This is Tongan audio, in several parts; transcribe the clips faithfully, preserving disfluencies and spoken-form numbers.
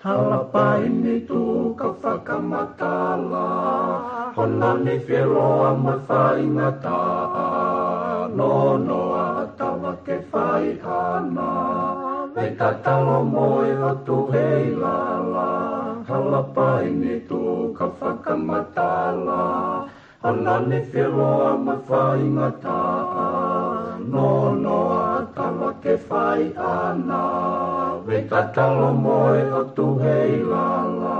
Halapai ni tuʻu ka fakamatala, hono ni feloa mo faingataʻa, nonoa tava ke fai ʻana, me tatalo mo e ʻOtu ʻi lala. Halapai ni tuʻu ka fakamatala, hono ni feloa mo faingataʻa, nonoa tava ke fai ʻana, me tatalo mo e ʻOtu ʻi lala.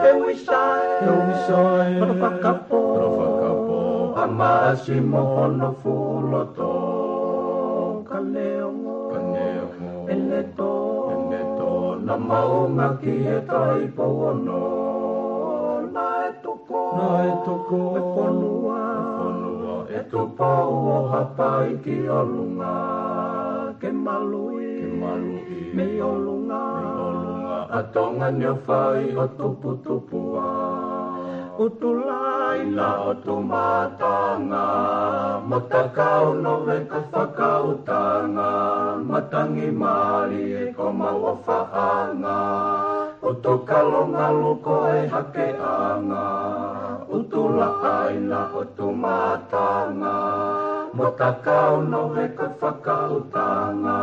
E Uisae, e Uisae, kolo fakapō, kolo fakapō, ʻa Maʻasi mo hono fuʻu loto, ka neongo, ka neongo, ʻene tō, ʻene tō, naʻa maunga ki he Taʻahine Pouono, naʻe tuku, naʻe tuku e fonua, e fonua ʻe Tupou ʻo Haʻapai ki ʻolunga, ke maluʻi, ke maluʻi mei ʻolunga, mei ʻolunga ʻa Tonga ni ʻo fai ʻo tuputupuʻa. ʻUtulāina ʻo Tumatanga, mo Takau, Noveka, Fakautanga, Matangi, Malie, Komaua, Faʻanga, ʻUtukalo, Ngaluko, ʻe Hakeʻanga, ʻUtulāina ʻo Tumatanga, mo Takau, Noveka, Fakautanga,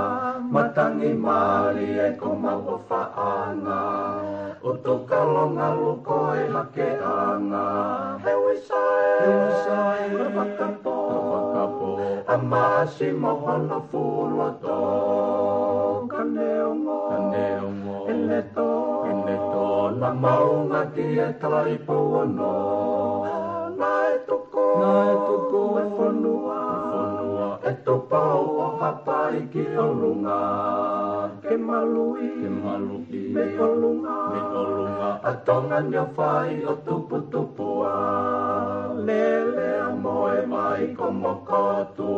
Matangi, Malie, Komaua, Faʻanga, ʻUtukalo, Ngaluko, ʻe Hakeʻanga. E Uisae, e Uisae, kolo fakapō, kolo fakapō, ʻa Maʻasi mo hono fuʻu loto, ka neongo, ka neongo, ʻene tō, ʻene tō, naʻa maunga ki he Taʻahine Pouono, naʻe tuku, naʻe tuku e fonua, e fonua ʻe Tupou ʻo Haʻapai ki ʻolunga, ke maluʻi, ke maluʻi mei ʻolunga, mei ʻolunga ʻa Tonga ni ʻo fai ʻo tuputupuʻa. Lele ʻa Moevaikomokotu,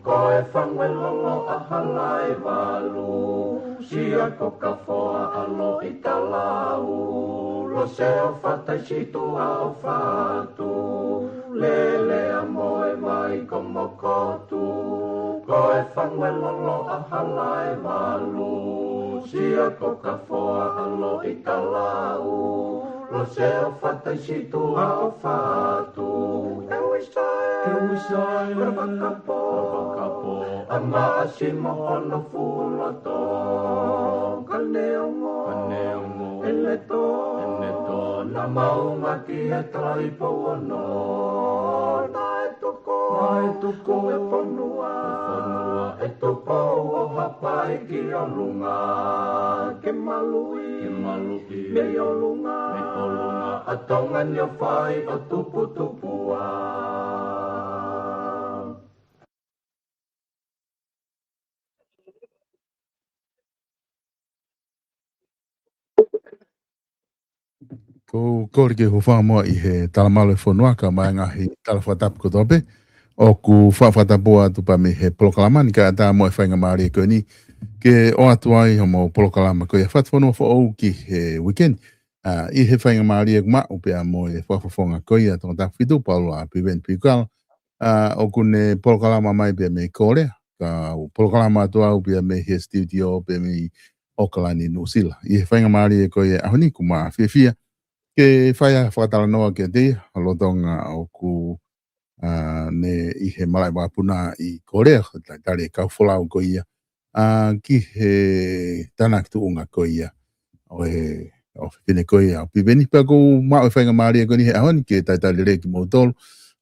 ko e fangue lolo ʻa Halaevalu, Siakokafoa ʻa Loʻitalau, Loseofa, Taisituʻa ʻo Fatu, Lele ʻa Moevaikomokotu, ko e fangue lolo ʻa Halaevalu, Siakokafoa ʻa Loʻitalau, Loseofa, Taisituʻa ʻo Fatu. E Uisae, e Uisae, kolo fakapō, kolo fakapō, ʻa Maʻasi mo hono fuʻu loto, ka neongo, ka neongo, ʻene tō, ʻene tō, naʻa maunga ki he Taʻahine Pouono, naʻe tuku, naʻe tuku e fonua, e fonua ʻe Tupou ʻo Haʻapai ki ʻolunga, ke maluʻi, ke maluʻi mei ʻolunga, mei ʻolunga ʻa Tonga ni ʻo fai ʻo tuputupuʻa. Ko e kole ke u hūfanga muʻa ʻi he talamalu ʻo e fonua kae ʻumaʻā e ngaahi tala fakatapu kotoa pē ʻoku faʻa fakatapu atu pē mei he polokalama ni, kae ʻatā muʻa e faingamālie ko eni ke ʻoatu ai hoʻomou polokalama ko ia Fatufonua Foʻou ki he uike ni. ʻI he faingamālie kuo maʻu pea mo e fakafofonga ko ia Tongatapu fitu, Paula Piveni Piukala, ʻa, ʻoku ne polokalama mai pea mei Kōlea, ka u polokalama atu au pea mei he studio pea mei ʻOkalani, Nuʻusila. ʻI he faingamālie ko ia ʻaho ni ʻoku ma fiefia ke fai ha fakatalanoa kiate ia, lolotonga ʻoku, ʻa, ne ʻi he malaʻe vakapuna ʻi Kōlea, ko e talitali e kau folau ko ia, ʻa, ki he tānaki tuʻunga ko ia ʻo e, ʻo e fefine ko ia ʻo Piveni. Pea ʻoku ou maʻu e faingamālie ko eni he ʻaho ni ke talitali lelei kimoutolu,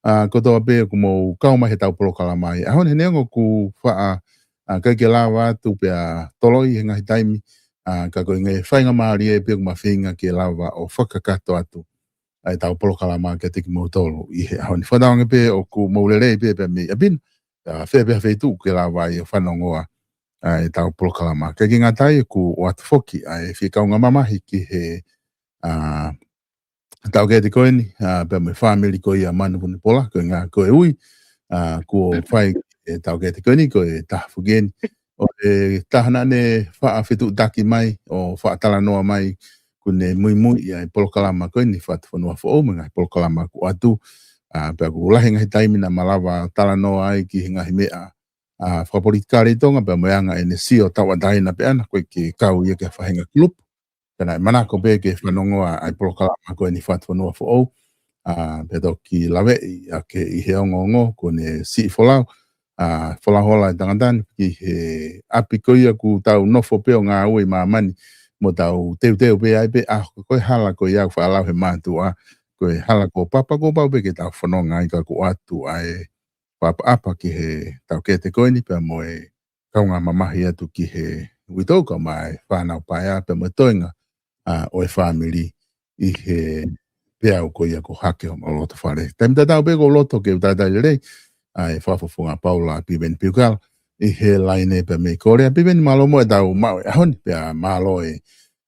ʻa, kotoa pē ʻoku mou kau mai heʻetau polokalama ʻi he ʻaho ni, he neongo ʻoku faʻa, ʻa, ʻikai ke lava atu pea toloi he ngaahi taimi, ʻa, ka ko e ngaahi faingamālie pē ʻoku ma feinga ke lava ʻo fakakakato atu ʻa ʻetau polokalama kiate kimoutolu ʻi he ʻaho ni. Fakatauange pē ʻoku mou lelei pē pea mei ʻapi na, ʻa, fē pē ha feituʻu ke lava ai ʻo fanongoa ʻa ʻetau polokalama. Kae ʻikai ngata ai, ʻoku ʻoatu foki ʻa e fie kaungā mamahi ki he, ʻa, taʻokete ko eni, ʻa, pea mo e fāmili ko ia Manu Vunipola, ko e ʻuhinga ko e ui, ʻa, kuo fai e taʻokete ko eni, ko e taha foki eni ʻo e taha naʻa ne faʻa fetuʻutaki mai ʻo faʻa talanoa mai, ʻoku ne muimui ʻa e polokalama ko eni Fatufonua Foʻou mo e ngaahi polokalama kuo ʻoatu, ʻa, pea ʻoku lahi e ngaahi taimi naʻa ma lava talanoa ai ki he ngaahi meʻa, ʻa, fakapolitikale ʻi Tonga, pea mo e anga ʻene sio tauʻatāina pē ʻaʻana, ʻoku ʻikai ke kau ia ki ha faʻahinga kulupu. Ka naʻe manako pē ke fanongoa ʻa e polokalama ko eni Fatufonua Foʻou, ʻa, pea toki laveʻi ʻa ke ʻi he ongoongo kuo ne siʻi folau, ʻa, folau holo e tangata ni ki he ʻapi ko ia ʻoku tau nofo pē ʻo ngāue ʻi māmani mo tau teuteu pē ai pē, ʻa, ko e hala ko ia ʻoku faʻa lau he mātuʻa, ko e hala ko Papa, kuo pau pē ke tau fononga ai ka kuo ʻoatu ʻa e fakaʻapaʻapa ki he taʻokete ko eni pea mo e kaungā mamahi atu ki he uitou kae ʻumaʻā e fānau paea pea mo e toenga, ʻa, ʻo e fāmili ʻi he peau ko ia ko Hake ʻo Maʻulotofale. Taimi tatau pē ʻoku ou loto ke u talitali lelei ʻa e fakafofonga Paula Piveni Piukala ʻi he laine pea mei Kōlea. Piveni, mālō muʻa ʻetau maʻu e ʻaho ni, pea mālō e,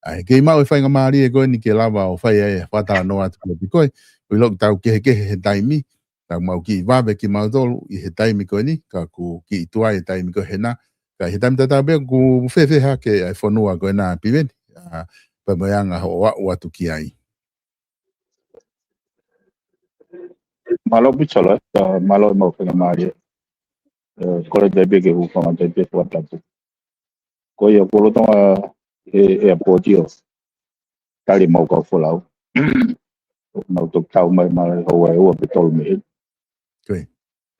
ʻa e kei maʻu e faingamālie ko eni ke lava ʻo fai ai e fakatalanoa atu kiate koe. ʻOku ʻiloʻi ʻoku tau kehekehe he taimi, tau maʻu kiʻi vave kimautolu ʻi he taimi ko eni, ka ʻoku kiʻi tuai e taimi ko ē hena, ka ʻi he taimi tatau pē ʻoku fēfē hake ʻa e fonua ko ena, Piveni, ʻa, pea mo e anga hoʻo aʻu atu ki ai. Mālō Pitsolo, ē, ʻa, mālō e maʻu faingamālie. Ē, kole atu pē ke u hūfanga atu pē he fakatapu. Ko ia kuo lolotonga he, he ʻeapōti ʻo tali ʻemau kau folau. ʻOku nau toki tau mai, mai houa ʻe ua pe tolu mei heni. Ko ia.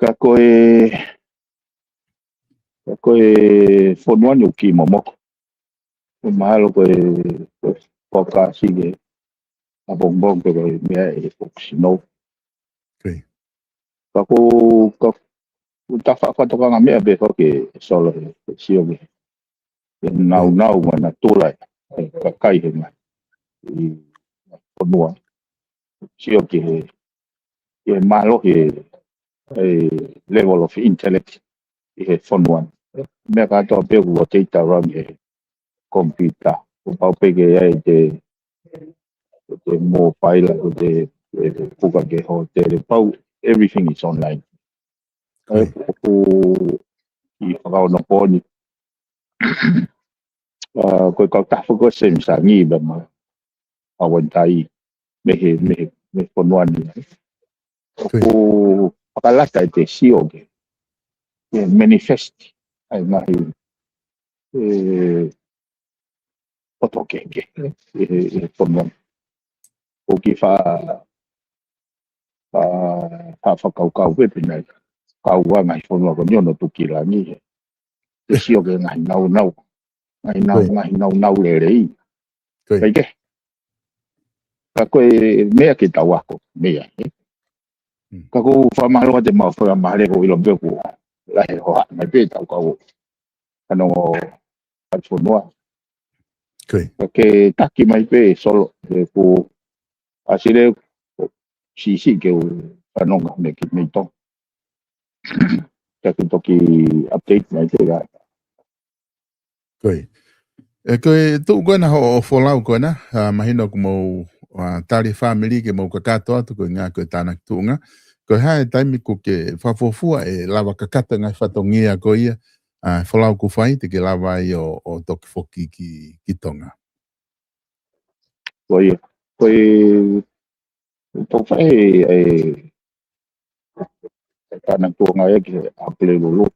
Ka ko e, ka ko e fonua ni ʻoku kiʻi momoko. ʻOku mahalo ko e, ko e forecast ki he ʻapongipongi pe ko e meʻa ʻe ʻoku snow. Ko ia. Ka ko, ka, ko e tafaʻaki fakatokanga meʻa pē ko ē ke Solo he, he sio ki he, he naunau mo e natula ʻa e kakai he ngaahi fonua. Sio ki he, ki he mālohi e, e level of intellect ʻi he fonua. Meʻa kātoa pē ʻoku rotate around he computer. Kuo pau pē ke ʻi ai e, e mobile, e, e puka ki he hōtele, pau, everything is online. Ko ia. ʻOku ʻi fakaonopooni. ʻA, ko e kautaha foki ko Semisangi pea mo Awantai mei he, mei he, mei he fonua ni. Ko ia. ʻOku fakalata ʻete sio ke, ke manifest ʻa e ngaahi, e, poto kehekehe ʻi he, ʻi he fonua. ʻOku kiʻi fa, fa, fa, fakakaukau pē pe naʻe kau ʻa e ngaahi fonua ko eni ʻo Nuʻu Tuki Langi he, he sio ki he ngaahi naunau, ngaahi nau, Ko ia. ngaahi naunau lelei. Ko ia. ʻIkai ke. Ka ko e meʻa ke tau ako mei ai, ē? Mm. Ka ʻoku ou fakamālō atu he maʻu faingamālie, ʻoku ou ʻilo pē ʻoku lahi e hohaʻa mai pē ʻetau kau fanongo ʻi he fonua. Ko ia. Ka ke taki mai pē Solo, he ʻoku ʻasi leva, siʻisiʻi ke u fanongo mei he, mei Tonga. Ka ke toki update mai pē ia. Ko ia. ʻE, ko e tuʻu ko ena hoʻo, hoʻo folau ko ena, ʻa, mahino ʻoku mou, ʻa, tali fāmili ke mou kakato atu, ko e ʻuhinga ko e tānaki tuʻunga. Ko e hā e taimi ʻoku ke fakafuofua ʻe lava kakato e ngaahi fatongia ko ia, ʻa, folau kuo fai, te ke lava ai ʻo, ʻo toki foki ki, ki Tonga? Ko ia. Ko e, ko e fai e, e, e tānaki tuʻunga ia ki he ʻApelelu.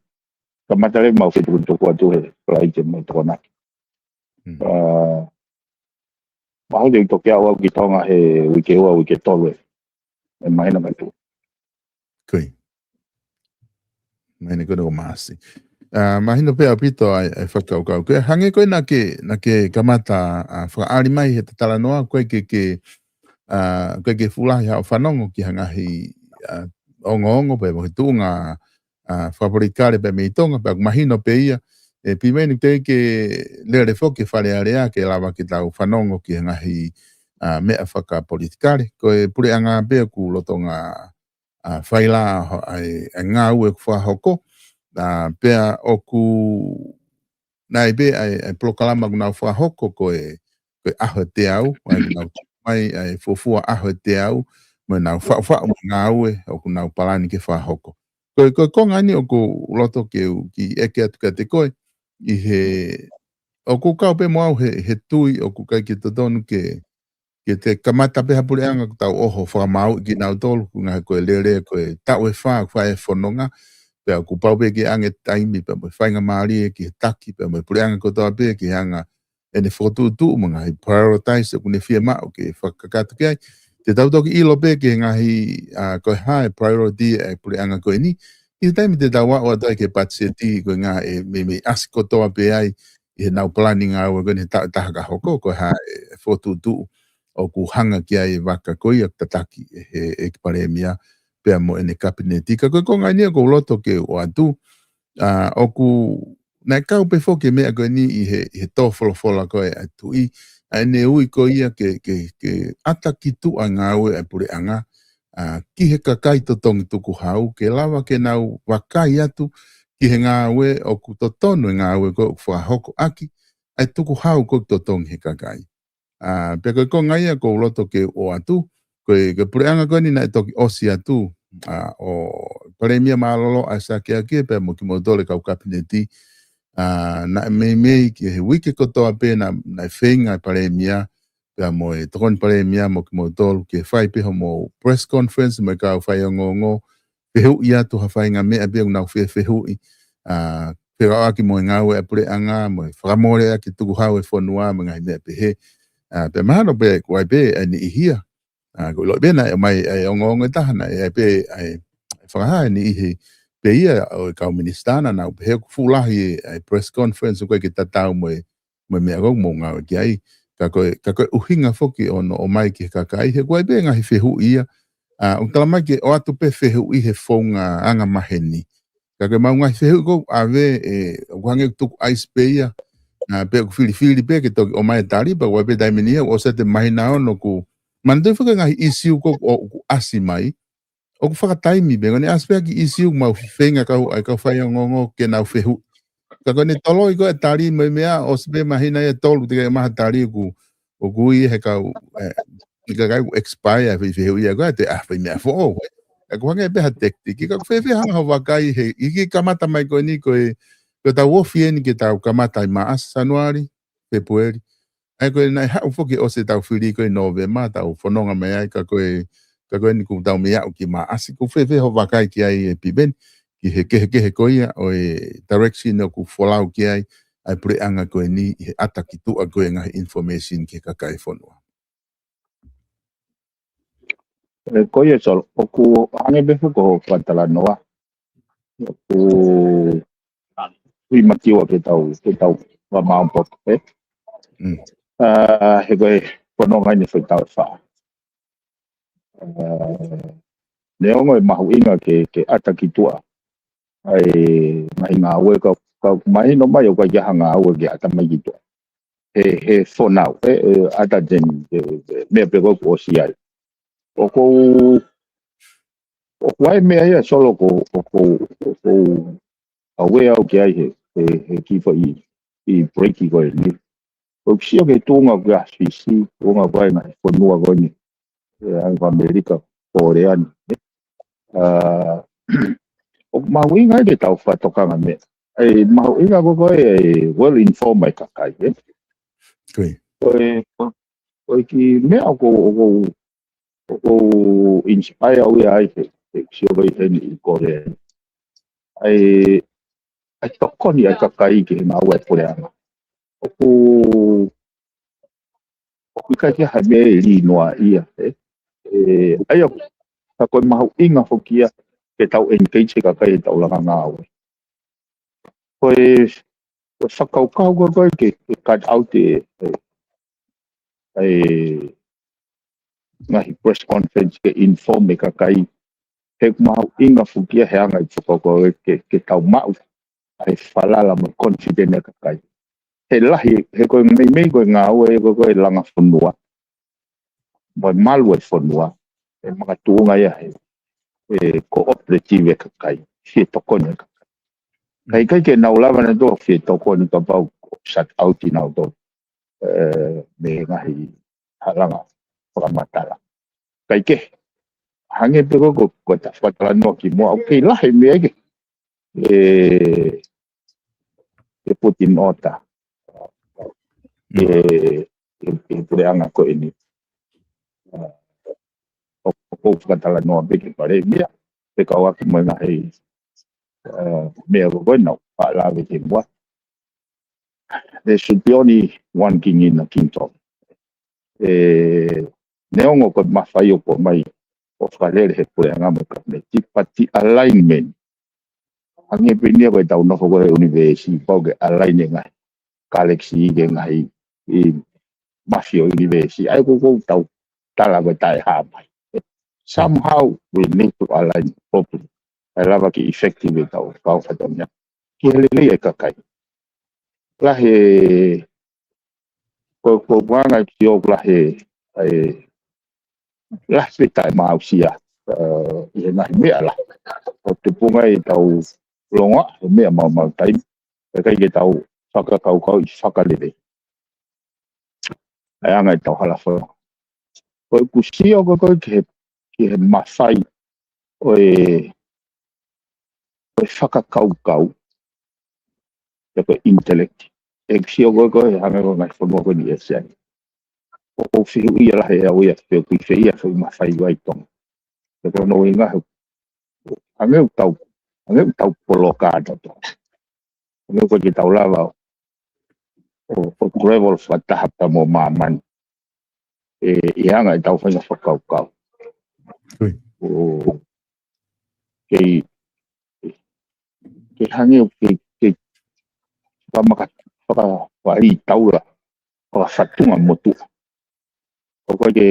Kamata leva ʻemau fetukutuku atu he Falaite mo Tokonaki. Mm. ʻA, mahalo te u toki aʻu au ki Tonga he uike ua, uike tolu ē. ʻE mahino mai tu. Ko ia. Mahino ko eni ko Maʻasi. ʻA, mahino pē ʻaupito ʻa e, ʻa e fakakaukau. Ko e hangē ko ē naʻa ke, naʻa ke kamata, ʻa, fakaʻali mai he talanoa, ko e ke, ke, ʻa, ko e ke fuʻu lahi haʻo fanongo ki he ngaahi, ʻa, ongoongo pea mo e tuʻunga, ʻa, fakapolitikale pea mei Tonga, pea ʻoku mahino pē ia, ʻe pimeni te ke lele foki ki Fale Alea ke lava ke tau fanongo ki he ngaahi, ʻa, meʻa fakapolitikale. Ko e puleʻanga pē ʻoku lolotonga, ʻa, fai ai ʻa e, ʻa e ngāue ʻoku fakahoko. ʻA, pea ʻoku ʻi ai pē ʻa e, ʻa e polokalama ʻoku nau fakahoko ko e, ko e ʻaho ʻe teau, ʻa ia ʻoku nau tau mai ʻa e fuofua ʻaho ʻe teau, mo ʻenau faʻufaʻu mo e ngāue ʻoku nau palani ke fakahoko. Ko e, ko e konga eni ʻoku ou loto ke u kiʻi ʻeke atu kiate koe, ʻi he, ʻoku kau pē mo au he, he tui ʻoku ʻikai ke totonu ke, ke te kamata pē ha puleʻanga ʻoku tau ʻoho fakamaauʻi kinautolu, ko e ngaahi ko e lele, ko e taʻu ʻe fā, ʻoku fai e fononga, pea ʻoku pau pē ke ʻange taimi, pea mo e faingamālie ki he taki, pea mo e puleʻanga kotoa pē ke anga ʻene fokotuʻutuʻu mo e ngaahi prioritize ʻoku ne fiemaʻu ke fakakakato ki ai. Te tau toki ʻilo pē ki he ngaahi, ʻa, ko e hā e priority ʻa e puleʻanga ko eni. ʻI he taimi te tau aʻu atu ai ki he patiseti ko e ngaahi ʻe meimei ʻasi kotoa pē ai ʻi heʻenau palani ngāue ko eni he taʻu ʻe taha ka hoko, ko e hā e fokotuʻutuʻu ʻoku hanga ki ai e vaka ko ia ʻoku tataki ʻe he ʻEiki Palēmia pea mo ʻene kapineti. Ka ko e konga eni ʻoku ou loto ke u ʻoatu, ʻa, ʻoku naʻe kau pē foki e meʻa ko eni ʻi he, ʻi he tō folofola ko ē ʻa e Tuʻi, ʻa ʻene ui ko ia ke, ke, ke ʻata ki tuʻa ngāue ʻa e puleʻanga, ʻa, ki he kakai totongi tukuhau, ke lava ke nau vakai atu ki he ngāue ʻoku totonu e ngāue ko ē ʻoku fakahoko ʻaki ʻa e tukuhau ko ē ʻoku totongi he kakai. ʻA, pea ko e konga ia ʻoku ou loto ke u ʻoatu, ko e, ko e puleʻanga ko eni naʻe toki ʻosi atu, ʻa, ʻo Palēmia Mālōlō ʻAisake ʻAkie pea mo kimoutolu e kau kapineti, ʻa, naʻe meimei ki he uike kotoa pē naʻa, naʻe feinga e Palēmia, pea mo e Tokoni Palēmia mo kimoutolu ke fai pē hoʻomou press conference mo e kau faiongoongo, fehuʻi atu ha faʻahinga meʻa pē ʻoku nau fie fehuʻi, ʻa, fekauʻaki mo e ngāue ʻa e puleʻanga, mo e fakamoleʻaki tukuhau e fonua, mo e ngaahi meʻa pehē. ʻA, pea mahalo pē, ʻoku ʻi ai pē ʻa e niʻihi ia. ʻA, ʻoku ʻiloʻi pē naʻe ʻomai ʻa e ongoongo ʻe taha naʻe ʻi ai pē ʻa e fakahā ʻe niʻihi pē ia ʻo e kau minisitā naʻa nau pehē ʻoku fuʻu lahi ʻa e press conference ʻoku ʻikai ke tatau mo e mo e meʻa ʻoku mou ngāue ki ai. Ka ko e, ka ko e ʻuhinga foki ʻo hono ʻomai ki he kakai, he ʻoku ʻi ai pē ngaahi fehuʻi ia. ʻA, ʻoku tala mai ke ʻoatu pē fehuʻi he founga angamaheni. Ka ko e mau ngaahi fehuʻi ʻoku ʻave, ʻe, ʻoku hangē ʻoku tuku ʻaisi pē ia. ʻA, pea ʻoku filifili pē ke toki ʻomai e tali, pea ʻoku ʻi ai pē taimi ʻe niʻihi, ʻoku ʻosi atu e māhina ono ʻoku, manatuʻi foki e ngaahi issue ʻoku, ʻoku ʻasi mai. ʻOku fakataimi pē, ko ʻene ʻasi pē ʻa e kiʻi issue ʻoku mau feinga kau, ʻa e kau faiongoongo ke nau fehuʻi. Ka ko ʻene toloi ko ē e tali mo e meʻa, ʻosi pē māhina ia ʻe tolu teʻeki ai ʻomai ha tali ʻoku, ʻoku ui he kau, ʻe, ʻi he kakai ʻoku expire e fehuʻi ia ko ē, te ʻai ha foʻi meʻa foʻou, ē. ʻOku hangē pē ha tactic, ka ʻoku fēfē hanga hoʻo vakai he, ʻi he kiʻi kamata mai ko eni ko e, ko ʻetau ofi eni ke tau kamata ʻi Maʻasi, Sānuali, Fēpueli. ʻA ia ko e naʻe haʻu foki ʻosi ʻetau fili ko ē ʻi Nōvema, tau fononga mai ai ka ko e, ka ko eni kuo tau mei aʻu ki Maʻasi, ʻoku fēfē hoʻo vakai ki ai ʻe Piveni, ki he kehekehe ko ia ʻo e direction ʻoku folau ki ai, ʻa e puleʻanga ko eni ʻi he ʻata ki tuʻa ko ē ngaahi information ki he kakai fonua. ʻE, ko ia Solo, ʻoku hangē pē foki ko hoʻo fakatalanoa. ʻOku ui makiwa ke tau, ke tau wamaompoto, ē? Mm. ʻA, he ko e fononga eni foʻi taʻu ʻe fā. ʻA, neongo e mahuʻinga ke, ke ʻata ki tuʻa ʻa e ngaahi ngāue ka, ka mahino mai ʻoku ʻikai ke ʻi ai ha ngāue ke ʻata mai ki tuʻa. He, he fonau, ē, ʻe ʻata teni, he, he meʻa pē ko ē kuo ʻosi ai. ʻOku ou, ʻoku ʻi ai e meʻa ia Solo ʻoku, ʻoku, ʻoku ou aware au ki ai he, he, he kiʻi foʻi, ʻi break ko eni. ʻOku sio ki he tuʻunga ko ē ʻa Fisi, tuʻunga ko ē ngaahi fonua ko eni. ʻE, ʻa ʻAmelika, Kōlea ni. ʻA, ʻoku mahuʻinga ke tau fakatokanga meʻa. ʻE, mahuʻinga ko ē, ʻe, well informed ʻa e kakai, ē? Ko ia. Ko e, ko, ko e kiʻi meʻa ʻoku ou, ʻoku ou, ʻoku ou inspire au ia ai he, he sio ko ē heni ʻi Korea. ʻA e, ʻa e tokoni ʻa e kakai ki he ngāue ʻa e puleʻanga. ʻOku, ʻoku ʻikai ke ʻi ai ha meʻa ʻe lī noa ia, ē. ʻE, ʻa ia, ka ko e mahuʻinga foki ia ke tau engage e kakai ʻi heʻetau langa ngāue. Ko e, ko e fakakaukau ko ē ke, ke cut out e, e, e ngaahi press conference ke inform e kakai. He ʻoku mahuʻinga foki ia he anga e fakakaukau ke, ke tau maʻu ʻa e falala mo e confident e kakai. He lahi, he ko e meimei ko e ngāue ko ē ko e langa fonua mo e malu e fonua, ʻe makatuʻunga ia he, he cooperative e kakai, fie tokoni e kakai. Ka ʻikai ke nau lava nautolu fie tokoni kapau ʻoku shut out ʻi nautolu, ē, mei he ngaahi halanga fakamatala. Kae kehe, hangē pē ko, ko, ko ʻeta fakatalanoa kimuʻa, ʻoku kei lahi e meʻa ke, ē, ʻe put in order ʻe, ʻe, ʻe he puleʻanga ko eni. ʻA, ʻo, ʻoku ou fakatalanoa pē ki he palēmia, pea kau atu mo e ngaahi, ʻa, meʻa ko ē naʻa ku faʻa lave kimuʻa. There should be only one king in the kingdom. Ē, neongo ko e mafai ʻoku ʻomai ʻo fakalele he puleʻanga mo e kapineti, but the alignment. Hangē pē eni ia ko ʻetau nofo ko ē he ʻunivēsi, pau ke align e ngaahi galaxy ki he ngaahi, ʻi, mafi ʻo e ʻunivēsi. ʻA ia ko ē ʻoku tau tala ko e taʻehāmai. Somehow we need to align properly. ʻE lava ke effective ʻetau kau fatongia ki he lelei e kakai. Lahi e, ko, ko e anga e sio ʻoku lahi e, ʻa e, lahi pē taʻemaʻusia, ē, ʻi he ngaahi meʻa lahi. ʻO tupunga ʻetau longoaʻa he meʻa maumau taimi, ʻikai ke tau fakakaukauʻi fakalelei ʻa e anga ʻetau hala fononga. Ko ʻeku sio ko ē ko ē ki he, ki he mafai ʻo e, ʻo e fakakaukau, pe ko e intellect. ʻEku sio ko ē ko ē hangē ko e ngaahi fonua ko eni ʻi ʻĒsia ni. ʻOku ou fehuʻia lahi ʻe au ia pe ʻoku ʻi fē ia e foʻi mafai ʻa Tonga. Pea ko hono ʻuhinga he, hangē ʻoku tau, hangē ʻoku tau poloka ʻatautolu. Hangē ʻoku ʻikai ke tau lava ʻo, ʻo travel fakataha pea mo māmani. ʻE, ʻi he anga ʻetau faʻahinga fakakaukau. ʻOku kei, kei hangē ʻoku kei, kei fakamaka, faka, fakaʻi taula, fakafatunga motuʻa. ʻOku ʻikai ke,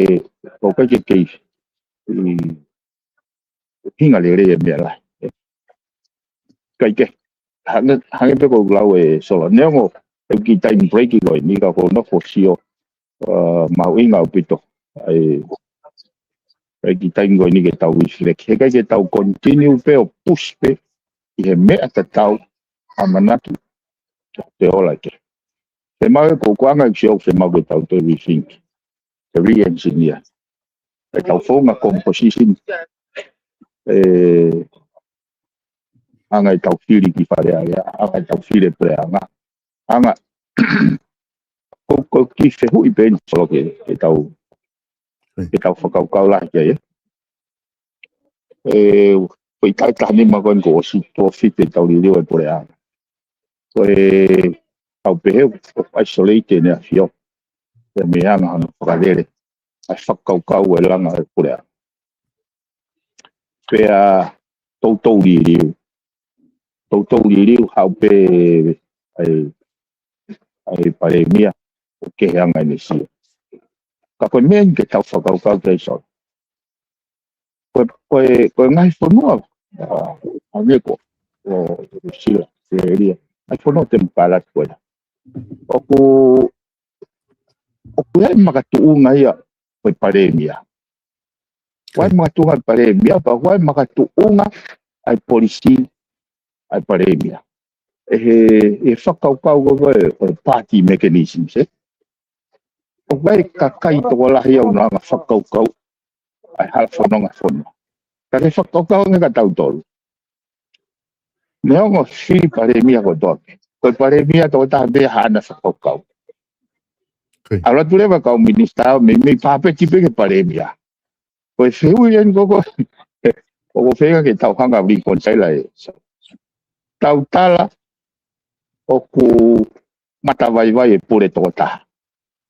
ʻoku ʻikai ke kei, ʻi, hinga lelei e meʻa lahi. Kae kehe, hangē, hangē pē ko ʻeku lau ē Sola. Neongo ʻeku kiʻi taimi break ko eni ka ʻoku ou nofo ʻo sio, ē, mahuʻinga ʻaupito. ʻA e, ʻa e kiʻi taimi ko eni ke tau reflect. He ʻikai ke tau continue pē ʻo push pē ʻi he meʻa tatau ʻamanaki ke ola ke. He maʻu e ko, ko e anga e sio, he maʻu ke tau toe rethink. Ke re-engineer ʻetau founga composition, ē, anga ʻetau fili ki Fale Alea, anga ʻetau fili e puleʻanga. Anga, ko, ko e kiʻi fehuʻi pē eni Sola ke, ke tau, ke tau fakakaukau lahi ki ai, ē. ʻE, ko e taʻu taha nima ko eni kuo ʻosi tuʻo fitu ʻetau liliu e puleʻanga. Ko e, ʻoku ou pehē ʻoku isolate ʻEne ʻAfio. Pea mei he anga hono fakalele ʻa e fakakaukau ʻe langa e puleʻanga. Pea toutou liliu. Toutou liliu, haʻu pē ʻa e, ʻa e palēmia ʻoku kehe anga ʻene sio. Ka ko e meʻa eni ke tau fakakaukau ki ai Sola. Ko e, ko e, ko e ngaahi fonua, ā, hangē ko, ko Nuʻusila, ʻAositelēlia, ngaahi fonua temokalati ko ē. ʻOku, ʻoku ʻi ai e makatuʻunga ia ʻo e palēmia. ʻOku ʻi ai e makatuʻunga e palēmia, pea ʻoku ʻi ai e makatuʻunga ʻa e polisī ʻa e palēmia. ʻI he, ʻi he fakakaukau ko ē ʻo e party mechanisms, ē. ʻOku ʻi ai e kakai tokolahi ʻoku nau hanga ʻo fakakaukau ʻa e hala fononga fonua. Ka ke fakakaukau ange kia tautolu. Neongo fili palēmia kotoa pē, ko e palēmia tokotaha pē haʻana fakakaukau. ʻAlu atu leva kau minisitā, mei, mei pāpeti pē ki he palēmia. Ko e fehuʻi eni ko ē, ʻoku ou feinga ke tau hanga reconcile ē. Tau tala ʻoku matavaivai e pule tokotaha.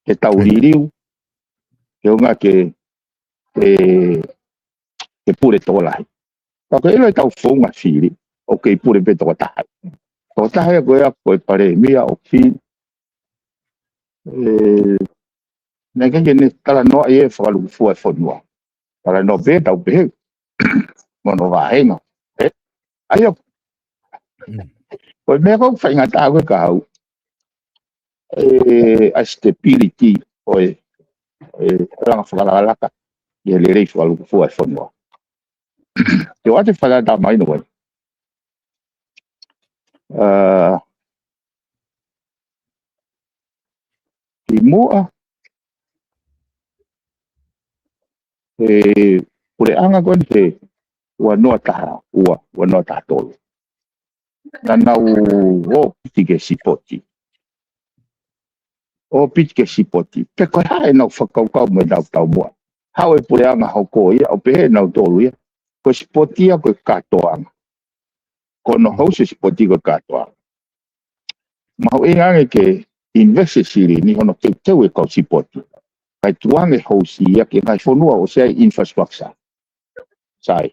Ke tau liliu, ke ʻunga ke, ke, ke pule tokolahi. Ka ko e ʻilo ʻetau founga fili, ʻoku kei pule pē tokotaha. Tokotaha ia ko ia ko e palēmia ʻoku fili. ʻE, naʻe ʻikai ke ne talanoa ʻi he fakalūkufua e fonua. Talanoa pē tau pehē. Mo hono vāhenga. ʻE, ʻa ia. Ko e meʻa ʻoku faingataʻa ko ē kia au. ʻE, ʻa e stability ʻo e, ʻe, langa fakalakalaka. ʻI he lelei fakalūkufua e fonua. Te u ʻoatu e fakatātā mai no wai. ʻA, ʻi muʻa, ʻe, puleʻanga ko eni he ua noa taha ua, ua noa taha tolu. Naʻa nau ō piti ke sipoti. ʻO piti ke sipoti. Pe ko e hā ʻenau fakakaukau mo ʻenau taumuʻa. Haʻu e puleʻanga hoko ia, ʻo pehē ʻe nautolu ia. Ko e sipoti ia ko e kātoanga. Ko hono house e sipoti ko e kātoanga. Mahuʻinga ange ke invest e silini hono teuteu e kau sipoti. Kae tuku ange house ia ki he ngaahi fonua ʻoku ʻosi ʻi ai infrastructure. Sai.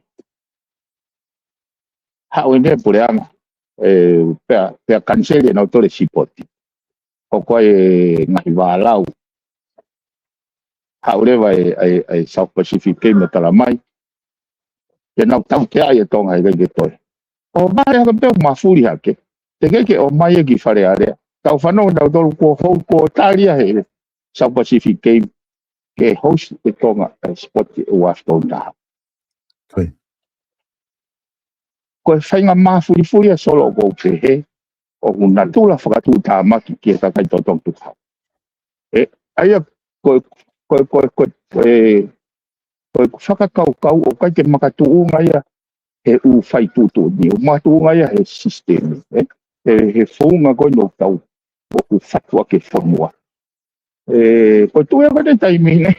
Haʻu eni e puleʻanga. ʻE, pea, pea kaniseli ʻe nautolu e sipoti. Hoko ai e ngaahi vālau. Haʻu leva e, e, e South Pacific Games mo tala mai. Ke nau tauteaʻi e Tonga he ʻikai ke toe. ʻO vale hake pē ʻo mafuli hake. Teʻeki ke ʻomai ia ki Fale Alea. Tau fanongo nautolu kuo hou kuo tali ia he South Pacific Games. Ke host e Tonga e sipoti ʻe ua afe tolu taha. Ko e fainga mafulifuli ʻa Solo ʻoku ou pehē, ʻoku natula fakatuʻutāmaki ki he kakai totongi tukuhau. ʻE, ʻa ia, ko e, ko e, ko e, ko e, ko e, ko e fakakaukau ʻoku ʻikai ke makatuʻunga ia he ʻū fai tuʻutuʻuni, ʻoku makatuʻunga ia he sisitemi, ʻe, he, he founga ko eni ʻoku tau, ʻoku fatu ʻaki e fonua. ʻE, ko e tuʻu ia ko eni taimi ni,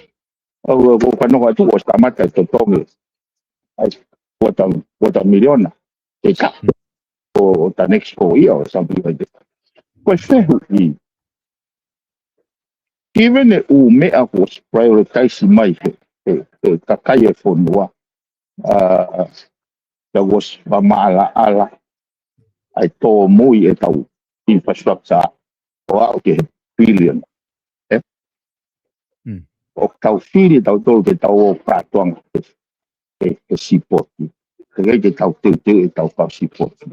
ʻoku, ʻoku ou fanongo atu ʻosi kamata e totongi. ʻAi, kuota, kuota miliona. ʻE ka, ʻo, ʻo the next four year or something like that. Ko e fehuʻi. Given e ʻū meʻa kuo ʻosi prioritize mai he, he, he kakai e fonua. ʻA, tau ʻosi fakamaʻalaʻala. ʻAi tōmui e tau infrastructure. ʻO aʻu ki he billion. ʻE? ʻOku tau fili tautolu ke tau ō kātoanga he, he, he sipoti. Teʻeki ke tau teuteu e tau kau sipoti.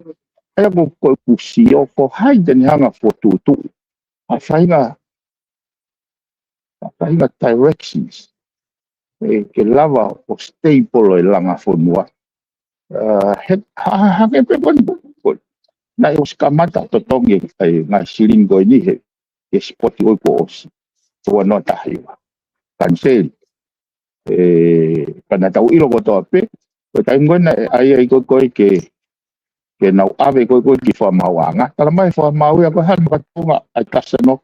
ʻA ia ko, ko ʻeku sio ko hai te ne hanga fokotuʻutuʻu. ʻA fainga, ʻa fainga directions. ʻE, ke lava ʻo stable e langa fonua. ʻA, he, ha, ha, hake pē ko eni, ko eni. Naʻe ʻosi kamata totongi e, e ngaahi silini ko eni he, he sipoti ʻoku ʻosi. Ua noa taha hiva. Kaniseli. ʻE, ka naʻa tau ʻilo kotoa pē. Ko e taimi ko ena, ʻe, ʻai, ʻai ko ē ko ē ke, ke nau ʻave ko ē ko ē ki fakamaauʻanga. Tala mai fakamaau ia ko e hā e makatuʻunga ʻa e Tasano.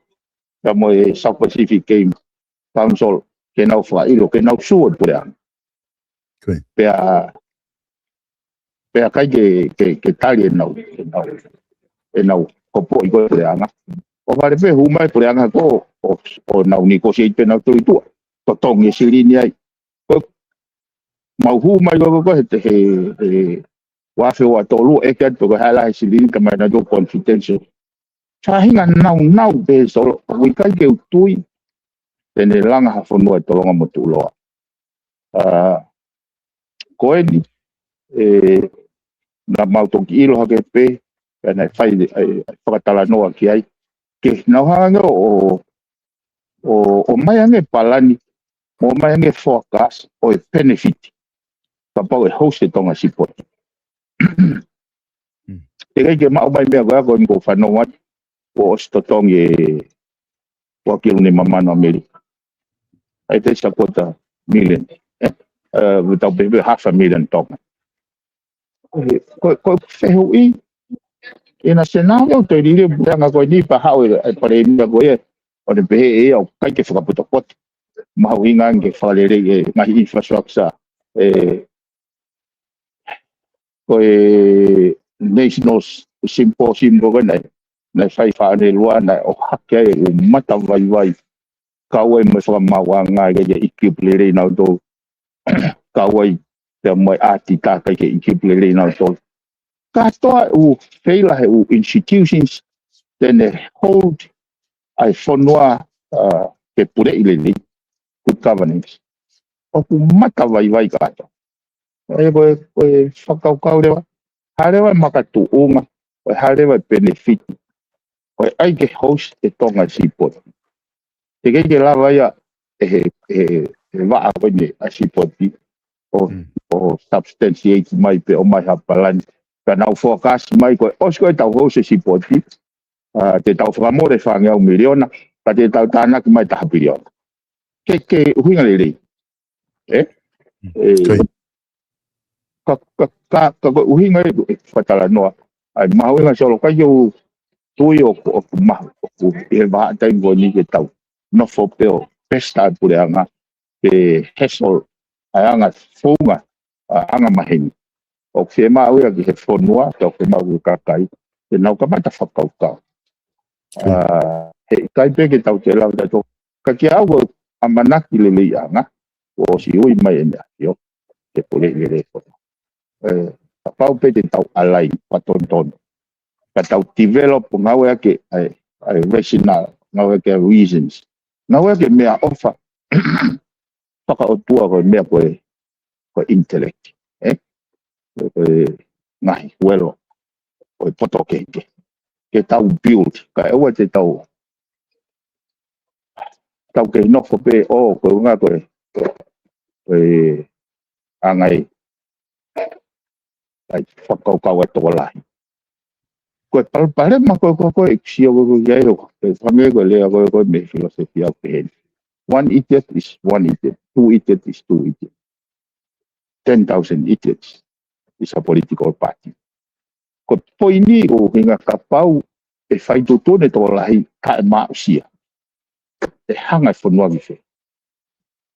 Ka mo e South Pacific Game Council. Ke nau fakaʻilo, ke nau sue puleʻanga. Pea, pea ʻikai ke, ke, ke tali ʻenau, ʻenau, ʻenau kopoʻi ko ē puleʻanga. ʻO vale pē hū mai puleʻanga ko ē, ʻo, ʻo nau negotiate pē nautolu ʻi tuʻa. Totongi e silini ai. Ko, mau hū mai ko ē ko ē he, he, he, ua afe ua tolu, ʻeke atu pe ko e hā e lahi e silini ka mai nautolu confidential. Faʻahinga naunau pē Solo, ʻoku ʻikai ke u tui, te ne langa ha fonua ʻe tolonga mo tuʻuloa. ʻA, ko eni, ʻe, naʻa mau toki ʻilo hake pē, pea naʻe fai, ʻe, ʻe, fakatalanoa ki ai. Ke nau hanga ange ʻo, ʻo, ʻo, ʻomai ange palani, mo ʻomai ange forecast, ʻo e benefit. Kapau ʻe host e Tonga sipoti. Teʻeki ke maʻu mai meʻa ko ē ko eni ko fanongo atu, ʻo ʻosi totongi e ua kilu nima mano ʻAmelika. ʻAi te sa quarter million. ʻE, ʻe, tau pehē half a million Tonga. ʻE, ko, ko e fehuʻi, ʻi he naʻa senau ʻo te lili puleʻanga ko eni pea haʻu e, e palēmia ko ia, ʻo ne pehē ʻe ia ʻoku ʻikai ke fakapotopoto. Mahuʻinga ange ke fakalelei e ngaahi infrastructure. ʻE, ko e National Symposium ko ē naʻe, naʻe fai faʻane lua naʻe ʻohake ai ʻū matavaivai. Kau ai mo e fakamaauʻanga ke, ke equip lelei nautolu. Kau ai pea mo e ʻaʻatitā kae ke equip lelei nautolu. Kātoa ʻū feila he ʻū institutions te ne hold ʻa e fonua, uh, ke puleʻi lelei, good governance. ʻOku matavaivai kātoa. ʻE ko e, ko e fakakaukau leva, hā leva e makatuʻunga, ko e hā leva e benefit ʻo e ʻai ke host ʻe Tonga e sipoti. Teʻeki ke lava ia ʻe he, he, he vaʻa ko eni ʻa e sipoti ʻo, Mm. ʻo substantiate mai pe ʻomai ha palani. Ka nau forecast mai ko e ʻosi ko ē ʻetau host e sipoti, uh, te tau fakamole fāngeau miliona, ka te tau tānaki mai taha piliona. Ke, ke ʻuhinga lelei. ʻE? Mm. ʻE, Ko ia. ka, ka, ka, ka ko e ʻuhinga ʻe, ʻe fakatalanoa. ʻAi, mahuʻinga Solo, ʻikai ke u tui ʻoku, ʻoku mahu, ʻoku ʻi he vahaʻa taimi ko eni ke tau nofo pē ʻo pesta e puleʻanga, pe hessle ʻa e anga founga, ʻa, anga maheni. ʻOku fiemaʻu ia ki he fonua, pea ʻoku fiemaʻu ki he kakai, ke nau kamata fakakaukau. Mm. ʻA, heʻikai pē ke tau te lava tautolu. Ka kiate au ko e ʻamanaki leleiʻanga, kuo ʻosi ui mai ʻe he ʻAfio, ke puleʻi lelei e fonua. ʻE, kapau pē te tau ʻalai, fakatonutonu. Ka tau develop ngāueʻaki ʻa e, ʻa e rational, ngāueʻaki ʻa e reasons. Ngāueʻaki e meʻaʻofa fakaʻotua ko e meʻa ko e, ko e intellect, ʻe? Ko e, ko e ngaahi huelo, ko e poto kehekehe. Ke tau build, kae ʻoua te tau, tau kei nofo pē ʻo, ko e ʻuhinga ko e, ko e anga ʻe ʻai fakakaukau ʻa e tokolahi. Ko e palopalema ko ē, ko ē, ko ē, ʻeku sio ko ē, ko ē, ki ai ʻo, ko e fanga ko e lea ko ē, ko ē mei he filosofia ʻoku pehē ni. One idiot is one idiot. Two idiot is two idiot. Ten thousand idiots is a political party. Ko e poini ʻo e ʻuhinga kapau ʻe fai tuʻutuʻuni e tokolahi kae maʻusia. ʻE hanga e fonua ki fē.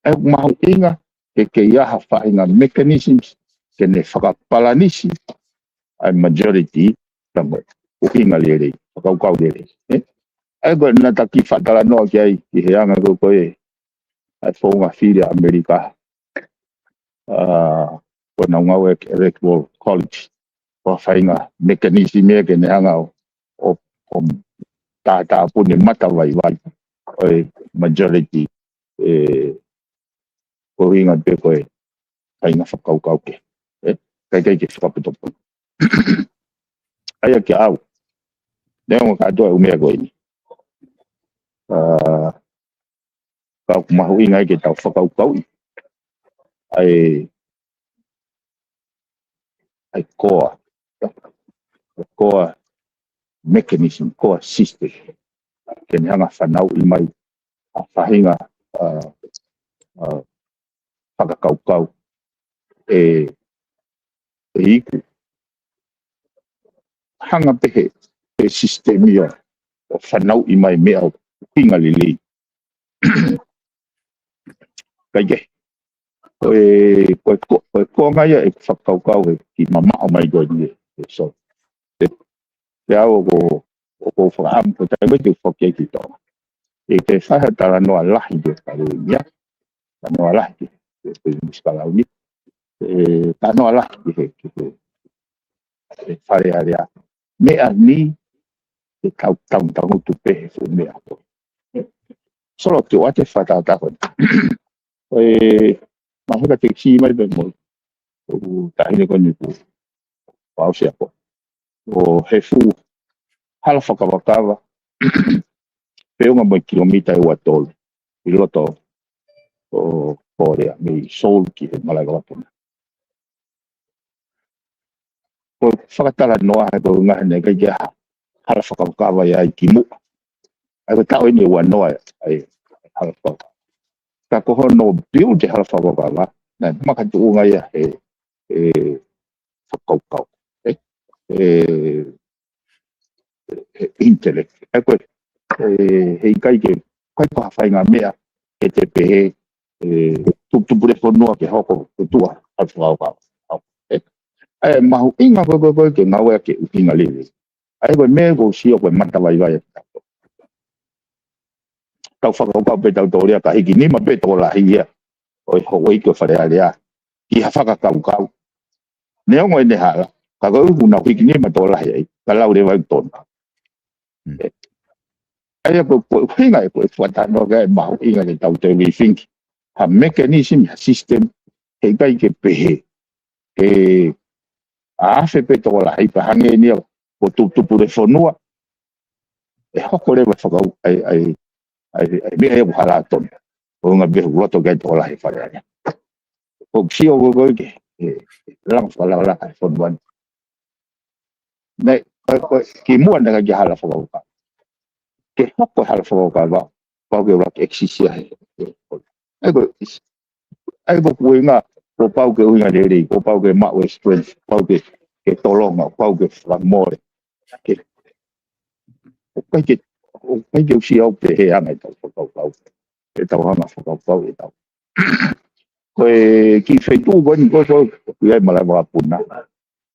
ʻE mahuʻinga ke kei ʻi ai ha faʻahinga mechanisms ke ne fakapalanisi ʻa e majority, ka mo e ʻuhinga lelei, fakakaukau lelei. ʻE? ʻE ko e naʻa ta kiʻi fakatalanoa ki ai, ki he anga ko ē, ko e, ʻa e founga fili ʻa ʻAmelika. ʻA, ko ʻenau ngāueʻaki e Electoral College. Ko e faʻahinga mechanism ia ke ne hanga ʻo, ʻo, ʻo tātāpuni e matavaivai ʻo e majority, ʻe, ko e ʻuhinga pē ko e faʻahinga fakakaukau kehe. ʻE, ʻikai ke fakapotopoto. ʻA ia kiate au. Neongo kātoa e ʻū meʻa ko eni. ʻA, ka ʻoku mahuʻinga ai ke tau fakakaukauʻi ʻa e, ʻa e core, ʻa e core mechanism, core system. Ke ne hanga fanauʻi mai ʻa e faʻahinga, ʻa, ʻa, fakakaukau ʻe, ʻe iku. Hanga pē he, he system ia ʻo fanauʻi mai meʻa ʻoku ʻuhinga lelei. Kae kehe. Ko e, ko e, ko, ko e konga ia ʻeku fakakaukau he kiʻi mamaʻo mai ko eni ʻe, ʻe Solo. Pea, pea ʻoku, ʻoku ou fakaʻamu ko e taimi ʻe te u foki ai ki Tonga. ʻE ke fai ha talanoa lahi ki he Kalauni ia. Talanoa lahi ki he, ki he Minisitā Kalauni. ʻE, talanoa lahi ki he, ki he, ʻe Fale Alea. Meʻa ni, ʻe tau, tau, tau tangutu pē he fuʻu meʻa ko ē. Solo, te u ʻoatu e fakatātā ko ē. Ko e, mahuʻinga ke kiʻi mai pē mo e ʻū taʻahine ko eni kuo aʻusia ko ē. ʻO he fuʻu hala fakavakava, feʻunga mo e kilomita ʻe ua tolu, ʻi loto ʻo Kōlea, mei Seoul ki he malaʻe vakapuna. Ko e fakatalanoa he ko e ʻuhinga he naʻe ʻikai ke ʻi ai ha hala fakavakava ia ʻi kimuʻa. ʻA ia ko e taʻu eni ʻe ua noa ʻa e hala fakavakava. Ka ko hono build e hala fakavakava, naʻe makatuʻunga ia he, he fakakaukau. ʻE, he, he intellect. ʻA ia ko e, he, heʻikai ke ʻIkai ko ha faʻahinga meʻa ke te pehē ʻe tuputupu le fonua ke hoko ko e tuʻa ʻa e fakakaukau. ʻE, ʻa e mahuʻinga ko ē, ko ē, ko ē ke ngāueʻaki e ʻuhinga lelei. ʻA ia ko e meʻa ʻoku ou sio ko e matavaivai ʻa kitautolu. Tau fakakaukau pē tautolu ia ka hiki nima pē tokolahi ia ʻo e houʻeiki ʻo Fale Alea ki ha fakakaukau. Neongo ʻene hala, ka ko e ʻuhinga ʻoku nau hiki nima tokolahi ai, ka lau leva ʻeku tonu. ʻE, ʻa ia ko e, ko e ʻuhinga ē, ko e fakatalanoa ko ē mahuʻinga ke tau toe rethinki ha mechanism, ha system, heʻikai ke pehē ʻe afe pē tokolahi pea hangē ni ia ko e tuputupu le fonua, ʻe hoko leva fakau ai, ai, ai, ai meʻa ia ʻoku hala tonu. ʻO ngā pē ʻoku loto ki ai tokolahi Fale Alea. ʻOku sio ko ē, ko ē ke, ʻe, langa fakalakalaka e fonua ni. Naʻe, ko e, ko e, kimuʻa naʻe ʻikai ke hala fakakaukau. Ke hoko e hala fakakaukau, pau ke ʻuluaki exist ia he, he, he. ʻA ia ko e, ʻa ia ko e ʻuhinga, kuo pau ke ʻuhinga lelei, kuo pau ke maʻu e strength, kuo pau ke, ke tolonga, kuo pau ke fakamole. Ke, ʻoku ʻikai ke, ʻoku ʻikai ke u sio au pehē ʻa e anga ʻetau fakakaukau. ʻEtau anga fakakaukau ʻetau. Ko e kiʻi feituʻu ko eni ko ē, ko ē, ʻoku ʻi ai malava puna.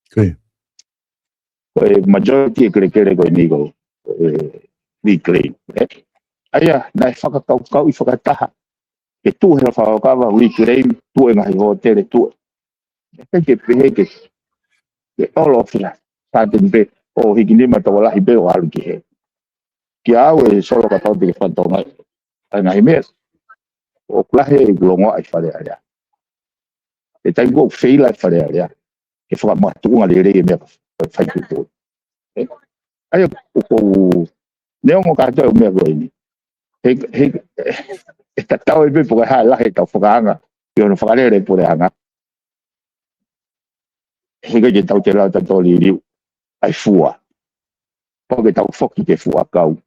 Ko e majority e kelekele ko eni ko e reclaim, ē? ʻA ia, naʻe fakakaukauʻi fakataha ke tuʻu he fakakaukau reclaim, tuʻu e ngaahi hōtele, tuʻu. ʻIkai ke pehē ke, ke ʻalu ʻo fila, sāteni pē, ʻo hiki nima tokolahi pē ʻo ʻalu ki hē. Kiate au e solo ka tau te ke fantonga ai. ʻA e ngaahi meʻa ʻoku lahi ʻeku longoaʻa ʻi Fale Alea. ʻI he taimi ko ē ʻoku feila ai Fale Alea ke fakamakatuʻunga lelei e meʻa ʻoku fai ki tuʻa. ʻE, ʻa ia ʻoku ou, neongo kātoa e meʻa ko eni, he, he, ʻe tatau ai pē pe ko e hā e lahi ʻetau fakaanga ʻi hono fakalele e puleʻanga. Heʻikai ke tau toe lau tautolu liliu ʻa e fua. Pau ke tau foki ki he fuʻu ʻakau.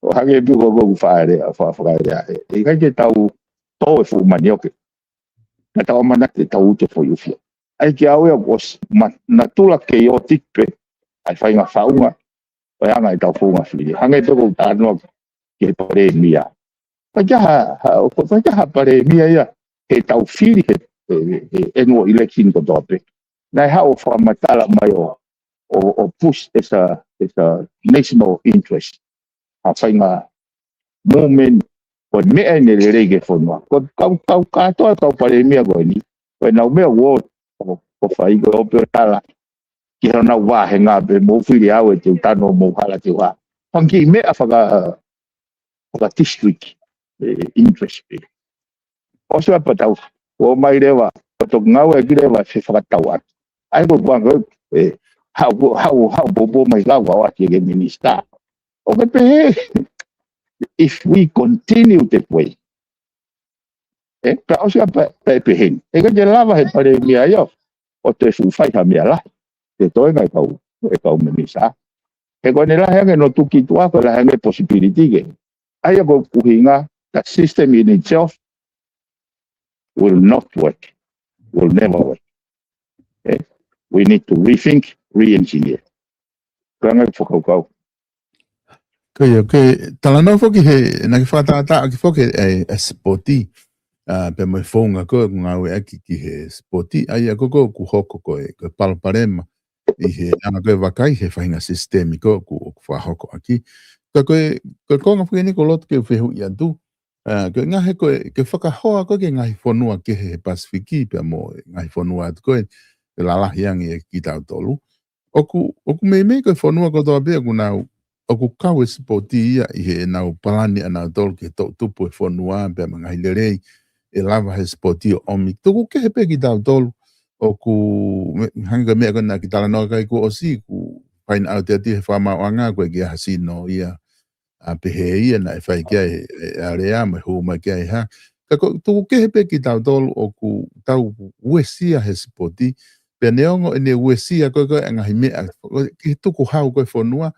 ʻO hangē pē ko ʻeku fakalea, fa-, fakalea. Heʻikai ke tau tō e fuʻu manioke. Ka tau ʻamanaki ke tau ʻutu e foʻi ʻufi. ʻA ia kiate au ia ʻoku ʻosi ma-, natula chaotic pē ʻa e faʻahinga faʻunga ʻo e anga ʻetau founga fili. Hangē pē ko ʻeku talanoa ki he palēmia. ʻIkai ke ʻi ai ha, ha, ʻoku ʻikai ke ʻi ai ha palēmia ia heʻetau fili he, he, he annual election kotoa pē. Naʻe haʻu ʻo fakamatala mai ʻo, ʻo, ʻo push as a, as a national interest ha faʻahinga movement, ko e meʻa eni ʻe lelei ki he fonua. Ko e kau, kau kātoa e kau palēmia ko eni, ko ʻenau meʻa ʻoku, ʻo, ʻo fai ko e ō pē ʻo tala ki heʻenau vāhenga pē, mou fili au ʻe te u tano, mou hala te u hala. Fanga kiʻi meʻa faka, faka district, ʻe, interest pē. ʻOsi ʻa e patau, ʻomai leva, ʻo toki ngāueʻaki leva, fefakatauʻaki. ʻA ia ko e kuanga, ʻe, haʻu, haʻu, haʻu, poupou mai lau, ʻo ʻoatu ki he minisitā. ʻOku pehē, if we continue that way, ʻe, ka ʻosi ʻa e pa-, pa-, pehē ni. ʻE, ʻikai ke lava he palēmia ia ʻo toe fuʻu fai ha meʻa lahi. Ke toe ngai kau, e kau minisitā. He ko ʻene lahi ange hono tuki tuʻa, ko e lahi ange possibility ke. ʻA ia ko e ʻuhinga, the system in itself will not work. Will never work. ʻE, we need to rethink, re-engineer. Ko e anga e fakakaukau. Ko ia, ke talanoa foki he, naʻa ke fakatātā ʻaki foki e, e sipoti, ʻa, pea mo e founga ko ē ʻoku ngāueʻaki ki he sipoti, ʻa ia ko ē ʻoku hoko ko e, ko e palopalema, ʻi he anga ko ē vakai he faʻahinga sisitemi ko ē ʻoku, ʻoku fakahoko ʻaki. Ka ko e, ko e konga foki eni ʻoku ou loto ke u fehuʻi atu, ʻa, ko e ngaahi ko e, ke fakahoa ko ē ki he ngaahi fonua kehe he Pasifiki, pea mo e ngaahi fonua atu ko ē, ʻe lalahi ange ʻia kitautolu. ʻOku, ʻoku meimei ko e fonua kotoa pē ʻoku nau, ʻoku kau e sipoti ia ʻi heʻenau palani ʻanautolu ke toʻutupu e fonua pea mo e ngaahi lelei ʻe lava he sipoti ʻo ʻomi. Tuku kehe pē kitautolu, ʻoku me-, hangē ko e meʻa ko ē naʻa ke talanoa ki ai kuo ʻosi, ʻoku find out atu he fakamaauʻanga ko e ʻikai ha sino ia ʻa pehē ia naʻe fai ki ai e, e alea mo e hū mai ki ai ha. Ka ko, tuku kehe pē kitautolu ʻoku tau uesia he sipoti, pea neongo ʻene uesia ko ē ko ē ngaahi meʻa, ki he tukuhau ko ē fonua,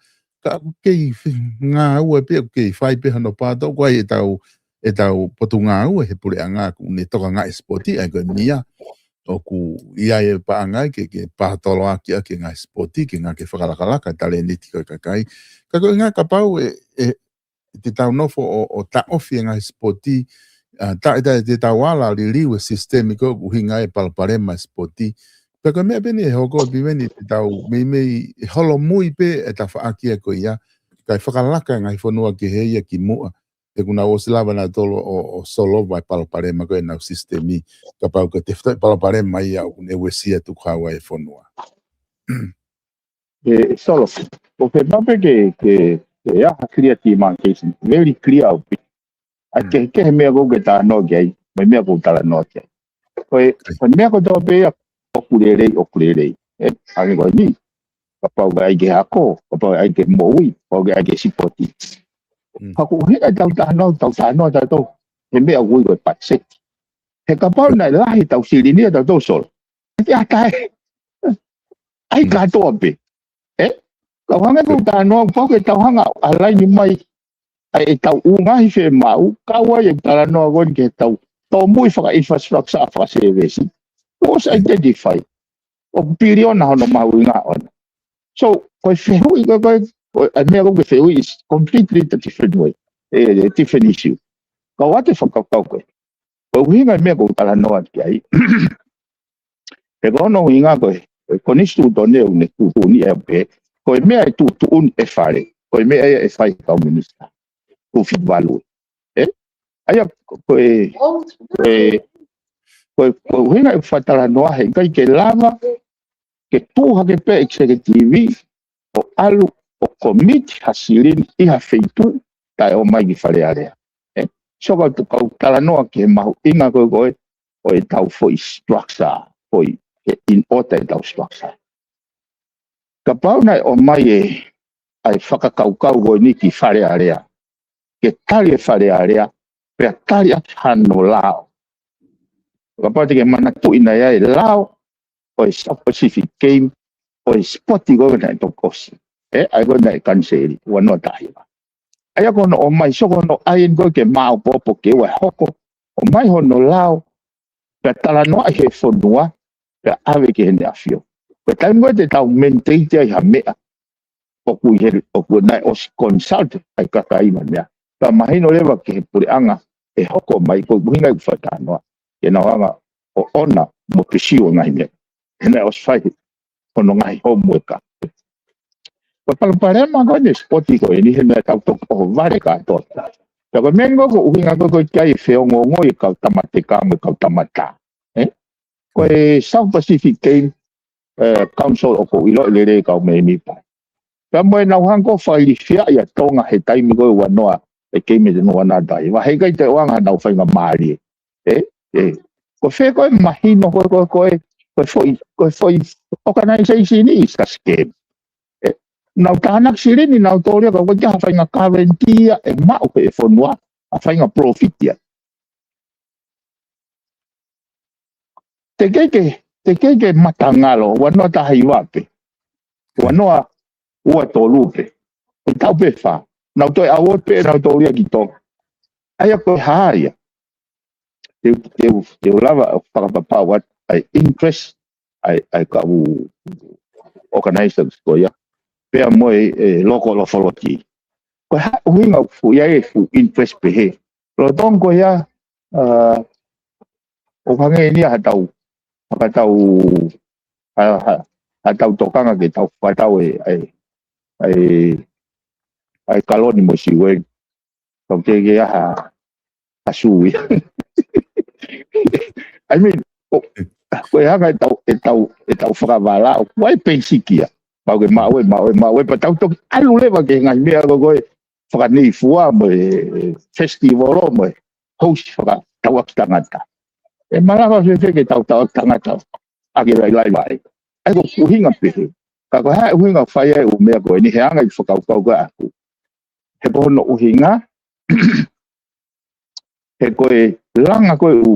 ka ʻoku kei fi-, ngāue pē, ʻoku kei fai pē hono pātoʻi ko ē ʻetau, ʻetau potungāue he puleʻanga ʻoku ne tokangaʻi e sipoti, ʻa ia ko e mia. ʻOku ʻi ai e paʻanga ke, ke pātoloaki ʻaki e ngaahi sipoti, ke ngāue ke fakalakalaka e talēniti ko ē kakai. Ka ko e ʻuhinga kapau ʻe, ʻe, te tau nofo ʻo, ʻo taʻofi e ngaahi sipoti, ʻa, ta, ta, te tau ala liliu e sisitemi ko ē ʻoku ʻuhinga e palopalema e sipoti. Pea ko e meʻa pē eni ʻe hoko atu pē eni te tau meimei holomui pē e tafaʻaki ko ia, kae fakalaka e ngaahi fonua kehe ia ki muʻa. He kuo nau ʻosi lava nautolu ʻo, ʻo solova e palopalema ko ē ʻenau sisitemi. Kapau ko e tefitoʻi palopalema ia ʻoku ne uesia tukuhau ai e fonua. E, e Solo, ʻoku fiemaʻu pē ke, ke, ke ʻi ai ha clear demarcation, very clear ʻaupito. ʻA e kehekehe e meʻa ʻoku ke talanoa ki ai, mo e meʻa ʻoku ou talanoa ki ai. Ko e, ko e meʻa kotoa pē ia, ʻoku lelei, ʻoku lelei. ʻE, hangē ko eni, kapau ʻe ʻai ke ako, kapau ʻe ʻai ke moʻui, kapau ʻe ʻai ke sipoti. Mm. Ka ko e ʻuhinga ʻetau talanoa, tau talanoa tautolu he meʻa ʻoku ui ko e patiseti. He kapau naʻe lahi ʻetau silini ʻatautolu, Solo, ʻe ʻikai ke ʻi ai ha taha ʻe ʻai kātoa pē. ʻE? Ka ʻoku hangē ko e talanoa, pau ke tau hanga ʻo alaini mai ʻa ʻetau ʻū ngaahi fiemaʻu, kau ai e talanoa ko eni ke tau tōmui faka-infrastructure, fakasēvesi. Kuo ʻosi identify ʻoku piliona hono mahuʻinga ʻona. So, ko e fehuʻi ko ē, ko e, ko e, ʻa e meʻa ko ē ke fehuʻi is completely a different way. E, e different issue. Ka ʻoku ou fakakaukau ko ē, ko e ʻuhinga e meʻa ʻoku ou talanoa ki ai. He ko hono ʻuhinga ko ē, ko e konisitūtone ʻoku ne tuʻutuʻuni ʻe au pē, ko e meʻa ʻe tuʻutuʻuni ʻe Fale, ko e meʻa ia ʻe fai ʻe he kau minisitā. Ko e fitu valu. ʻE? ʻA ia, ko e, ko e, ko e, ko e ʻuhinga e fakatalanoa he ʻikai ke lava ke tuʻu hake pē executive ʻo ʻalu ʻo commit ha silini ʻi ha feituʻu taʻe ʻomai ki Fale Alea. ʻE? So ka u, ka u talanoa ki he mahuʻinga ko ē ko ē ʻo ʻetau foʻi structure, foʻi, ke in order ʻetau structure. Kapau naʻe ʻomai e, ʻa e fakakaukau ko eni ki Fale Alea, ke tali e Fale Alea, pea tali ʻaki hano lao. Kapau te ke manatuʻi naʻe ʻi ai e lao ʻo e South Pacific Game, ʻo e sipoti ko ē naʻe toki ʻosi. ʻE, ʻa ia ko ē naʻe kaniseli, ua noa taha hiva. ʻA ia ko hono ʻomai, so ko hono ʻai eni ko ē ke māʻopoʻopo ke ʻoua ʻe hoko, ʻomai hono lao, pea talanoaʻi he fonua, pea ʻave ki heʻene ʻafio. Ko e taimi ko ē te tau mandate ai ha meʻa, ʻoku ʻi he, ʻoku naʻe ʻosi consult ai kakai mo e meʻa. Pea mahino leva ki he puleʻanga ʻe hoko mai, ko e ʻuhinga ʻeku fakatalanoa, ke nau hanga ʻo ʻona mo pursue e ngaahi meʻa. He naʻe ʻosi fai hono ngaahi homework. Ko e palopalema ko eni e sipoti ko eni he meʻa tau toki ʻohovale kātoa. Pea ko e meʻa eni ko ē ʻoku ʻuhinga ko ē ko e ʻikai feongoongoi e kau tama teka mo e kau tama tā. ʻE? Ko e South Pacific Game, ʻe, Council ʻoku ou ʻiloʻi lelei kau mēmipa. Pea mo ʻenau hanga ʻo fakailifiaʻi ʻa Tonga he taimi ko ē ua noa e Game ʻe te noa nā tai. Vahe kai te ʻoanga nau faingamālie. ʻE? ʻE? Ko fē ko ē mahino ko ē, ko ē, ko ē, ko e foʻi, ko e foʻi organization is just game. ʻE? Nau tānaki silini, nau tōlia ka ko e ha fainga guarantee ia ʻe maʻu he fonua, ha fainga profit ia. Te kei ke, te kei ke matangalo, ua noa taha hiva pē. Ua noa ua tolu pē. ʻE tau pē fā. Nau toe award pē, nau tōlia ki Tonga. ʻA ia ko e hā ia. Te, te, te lava ʻo fakapapau atu ʻa e interest ʻa e, ʻa e kau organizers ko ia. Pea mo e, e local authority. Ko e hā ʻuhinga ʻoku fuʻu ʻi ai e fuʻu interest pehē. Lolotonga ko ia, ʻa, ʻoku hangē ni ha tau, ha tau, ha, ha, ha tau tokanga ke tau fakatau e, ʻa e, ʻa e, ʻa e kaloni mo e siueli. Kau ke ke aha, ha sui. I mean, ʻo, ko e hanga ʻe tau, ʻe tau, ʻe tau fakavala, ʻoku ʻi ai e peisiki ia. Pau ke maʻu ē, maʻu ē, maʻu ē, pea tau toki ʻalu leva ki he ngaahi meʻa ko ē ko e fakaneifua mo e festival mo e host fakatauʻaki tangata. ʻE malava fēfē ke tau tauʻaki tangata ʻaki e lailai vaʻe. ʻA ia ko e ʻuhinga pehē. Ka ko e hā e ʻuhinga ʻoku fai ai e ʻū meʻa ko eni he anga e fakakaukau ko ē ʻaku. He ko hono ʻuhinga, he ko e langa ko ē ʻū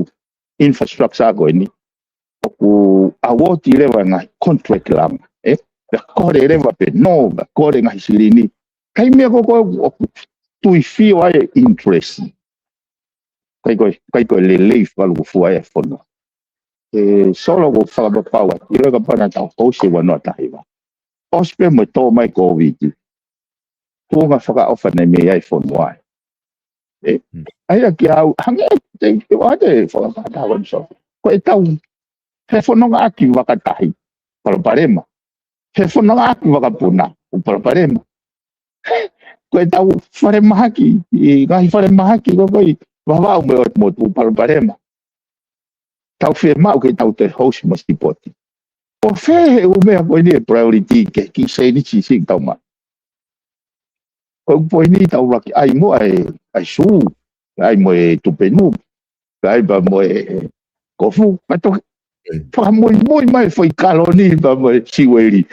infrastructure ko eni, ʻoku award leva e ngaahi contract langa, ʻe? Pea kole leva pē nō, pea kole ngaahi silini. Kai meʻa ko ē ko ē ʻoku tuifio ai e interest. Kai ko e, kai ko e lelei fakalukufua ai e fonua. ʻE Solo, ʻoku ou fakapapau atu, ʻio, kapau naʻa tau host e ua noa taha hiva. ʻOsi pē mo e tō mai Kōviti. Tuʻunga fakaʻofa naʻe mei ai e fonua ē. ʻA ia kia au, hangē te, te ʻoatu e fakataha ko eni, Solo. Ko ʻetau fefonongaʻaki vakatahi, palopalema. Fefonongaʻaki vakapuna, ʻoku palopalema. Ko ʻetau falemahaki, ʻi he ngaahi falemahaki ko ē ʻi Vavaʻu mo e ʻOtu Motu, ʻoku palopalema. Tau fiemaʻu ke tau toe host mo e sipoti. ʻOku fēfē ʻū meʻa ko eni e priority ki he kiʻi sēniti siʻi ʻoku tau maʻu? Ko e ʻū poini tau laki ʻai mo e, ʻai sū, ʻai mo e tupenu, ʻai pea mo e kofu, pea toki fakamoimoi mai foʻi kaloni pea mo e siueli.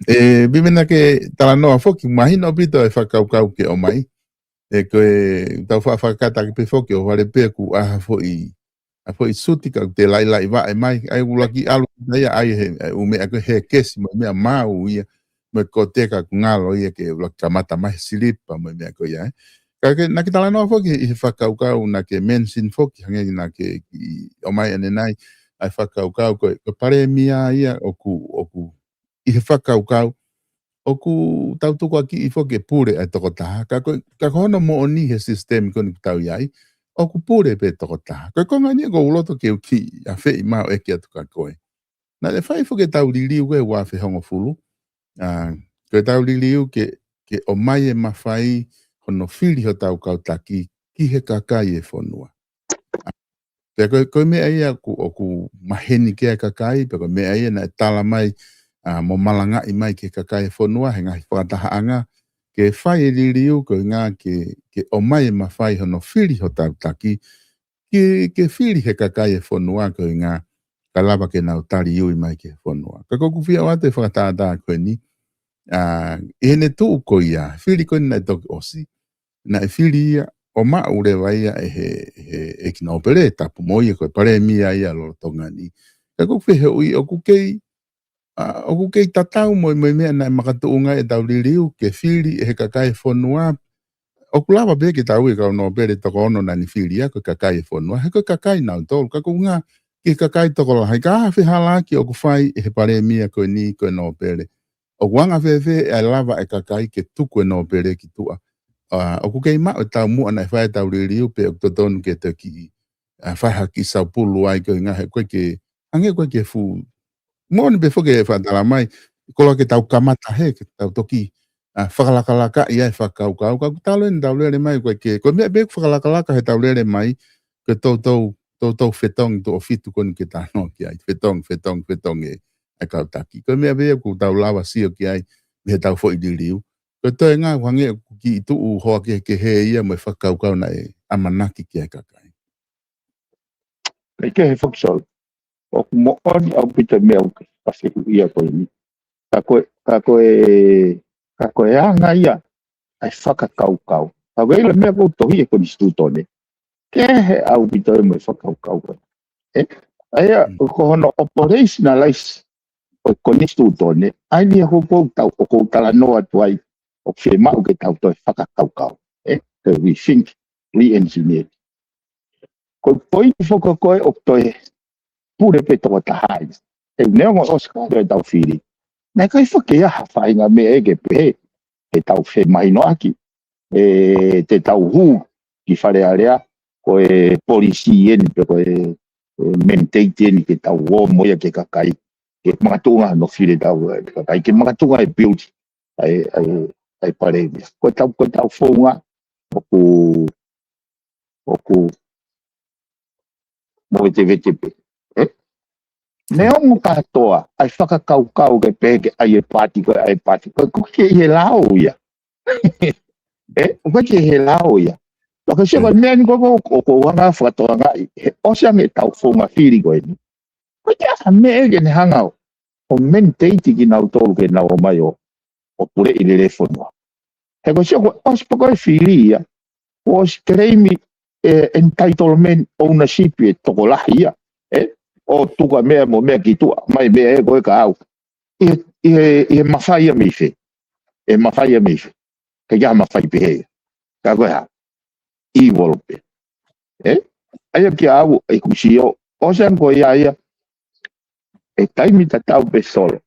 ʻE, Vivena, ke talanoa foki, mahino ʻaupito e fakakaukau ke ʻomai. ʻE, ko e tau fa-, fakakātaki pē foki ʻo vale pē kuo ʻaha foʻi, ʻa foʻi suti ka te lailai vaʻe mai, ʻai ʻoku laki ʻalu ia ʻai he, ʻai ʻū meʻa ko ē he kesi mo e meʻa maau ia, mo e kote ka ʻoku ngalo ia ke laki kamata mai he silipa mo e meʻa ko ia, ē. Ka ke, naʻa ke talanoa foki ʻi he fakakaukau naʻa ke mention foki, hangē naʻa ke kiʻi ʻomai ʻanenai, ʻa e fakakaukau ko e, ko e palēmia ia ʻoku, ʻoku ʻi he fakakaukau, ʻoku tau tukuakiʻi foki e pule ʻa e tokotaha, ka ko, ka ko hono moʻoni he sisitemi ko eni ʻoku tau ʻi ai, ʻoku pule pē tokotaha. Ko e konga eni ʻoku ou loto ke u kiʻi ʻafeʻi maʻu ʻeke atu kia koe. Naʻe fai foki ʻetau liliu ko ē ua afe hongofulu, ʻa, ko ʻetau liliu ke, ke ʻomai e mafai hono fili hotau kau taki ki he kakai e fonua. Pea ko e, ko e meʻa ia ʻoku, ʻoku maheni ki ai e kakai, pea ko e meʻa ia naʻe tala mai, ʻa, mo malangaʻi mai ki he kakai e fonua, he ngaahi fakatahaʻanga, ke fai e liliu ko e ʻuhinga ke, ke ʻomai e mafai hono fili hotau taki, ke, ke fili he kakai e fonua ko e ʻuhinga ka lava ke nau tali ui mai ki he fonua. Ka ko ʻeku fie ʻoatu e fakatātā ko eni, ʻa, ʻi heʻene tuʻu ko ia, fili ko eni naʻe toki ʻosi, naʻe fili ia ʻo maʻu leva ia ʻe he, he ʻEiki Nōpele, tapu mo ia ko e palēmia ia lolotonga ni. Ka ko ʻeku fehuʻi, ʻoku kei, ʻa, ʻoku kei tatau mo, mo e meʻa naʻe makatuʻunga ai ʻetau liliu, ke fili ʻe he kakai e fonua, ʻoku lava pē ke tau ui e kau Nōpele toko ono naʻa ne fili ia ko e kakai e fonua, he ko e kakai nautolu, ka ko e ʻuhinga ki he kakai tokolahi, ka ʻi ai ha fehālaaki ʻoku fai ʻe he palēmia ko eni ko e Nōpele. ʻOku anga fēfē ʻa e lava e kakai ke tuku e Nōpele ki tuʻa. ʻA, ʻoku kei maʻu e taumuʻa naʻe fai ʻetau liliu pe ʻoku totonu ke toki, ʻa, fai ha kiʻi saupulu ai ko e ʻuhinga he ko e ke, hangē ko e ke fuʻu. Moʻoni pē foki e fakatala mai, koloa ke tau kamata hē, ke tau toki, ʻa, fakalakalaka ia e fakakaukau, ka ʻoku talu eni ʻetau lele mai, ko e ke, ko e meʻa pē ʻoku fakalakalaka heʻetau lele mai, ko e toutou, toutou fetongi tuʻo fitu ko eni ke talanoa ki ai, fetongi, fetongi, fetongi e, e kau taki. Ko e meʻa pē ia ʻoku tau lava sio ki ai, mei heʻetau foʻi liliu. Ko e toenga, ʻoku hangē ʻoku kiʻi tuʻu hoa kehekehe ia mo e fakakaukau naʻe ʻamanaki ki ai e kakai. Pea ke he fakasolo. ʻOku moʻoni ʻaupito e meʻa ʻoku ke fakafihu ia ko eni. Ka ko e, ka ko e, ka ko e anga ia ʻa e fakakaukau. Ka ko e ʻilo meʻa ʻoku ou tohi e konisitūtone. Kehe ʻaupito ia mo e fakakaukau ko ē. ʻE? ʻA ia, ko hono operationalize ʻo e konisitūtone, ʻa ia ʻoku ou tau, ʻoku ou talanoa atu ai, ʻoku fiemaʻu ke tau toe fakakaukau. ʻE? Toe rethink, re-engineer. Ko e poini foki ko ē ʻoku toe pule pē tokotaha ia. He neongo ʻosi ka ʻoku tau fili. Naʻe ʻikai foki ke ʻi ai ha faʻahinga meʻa ʻe ke pehē, ke tau femahinoʻaki. ʻE, te tau hū ki Fale Alea, ko e policy eni pe ko e, e mandate eni ke tau ō mo ia ki he kakai. Ke makatuʻunga hono fili ʻetau, e, kakai, ke makatuʻunga e build ʻa e, ʻa e, ʻa e palēmia. Ko ʻetau, ko ʻetau founga, ʻoku, ʻoku movetevete pē. ʻE? Neongo kātoa, ʻa e fakakaukau ke pehē ke ʻai e paati ko ē, ʻai e paati ko ē, ʻoku ʻikai ke ʻi he lao ia. ʻE? ʻOku ʻikai ke ʻi he lao ia. Pea ko e sio ko e meʻa ni ko ē ʻoku, ʻoku ou hanga fakatokangaʻi, he ʻosi ange ʻetau founga fili ko eni. Ko e hā e meʻa ʻe ke ne hanga ʻo, ʻo mandate kinautolu ke nau ō mai ʻo, ʻo puleʻi lelei e fonua. He ko e sio ko ē ʻosi pē ko ē fili ia, ʻosi claim e entitlement ownership e tokolahi ia, ʻe? ʻO tuku ʻa e meʻa mo e meʻa ki tuʻa, mai meʻa ē ko ē kia au. ʻI he, ʻi he, ʻi he mafai ia mei fē? ʻE mafai ia mei fē? ʻIkai ke ʻi ai ha mafai pehē ia. Ka ko e hā? Evil pē. ʻE? ʻA ia kia au, ʻeku sio, ʻosi ange ko ia ia, ʻe taimi tatau pē Solo.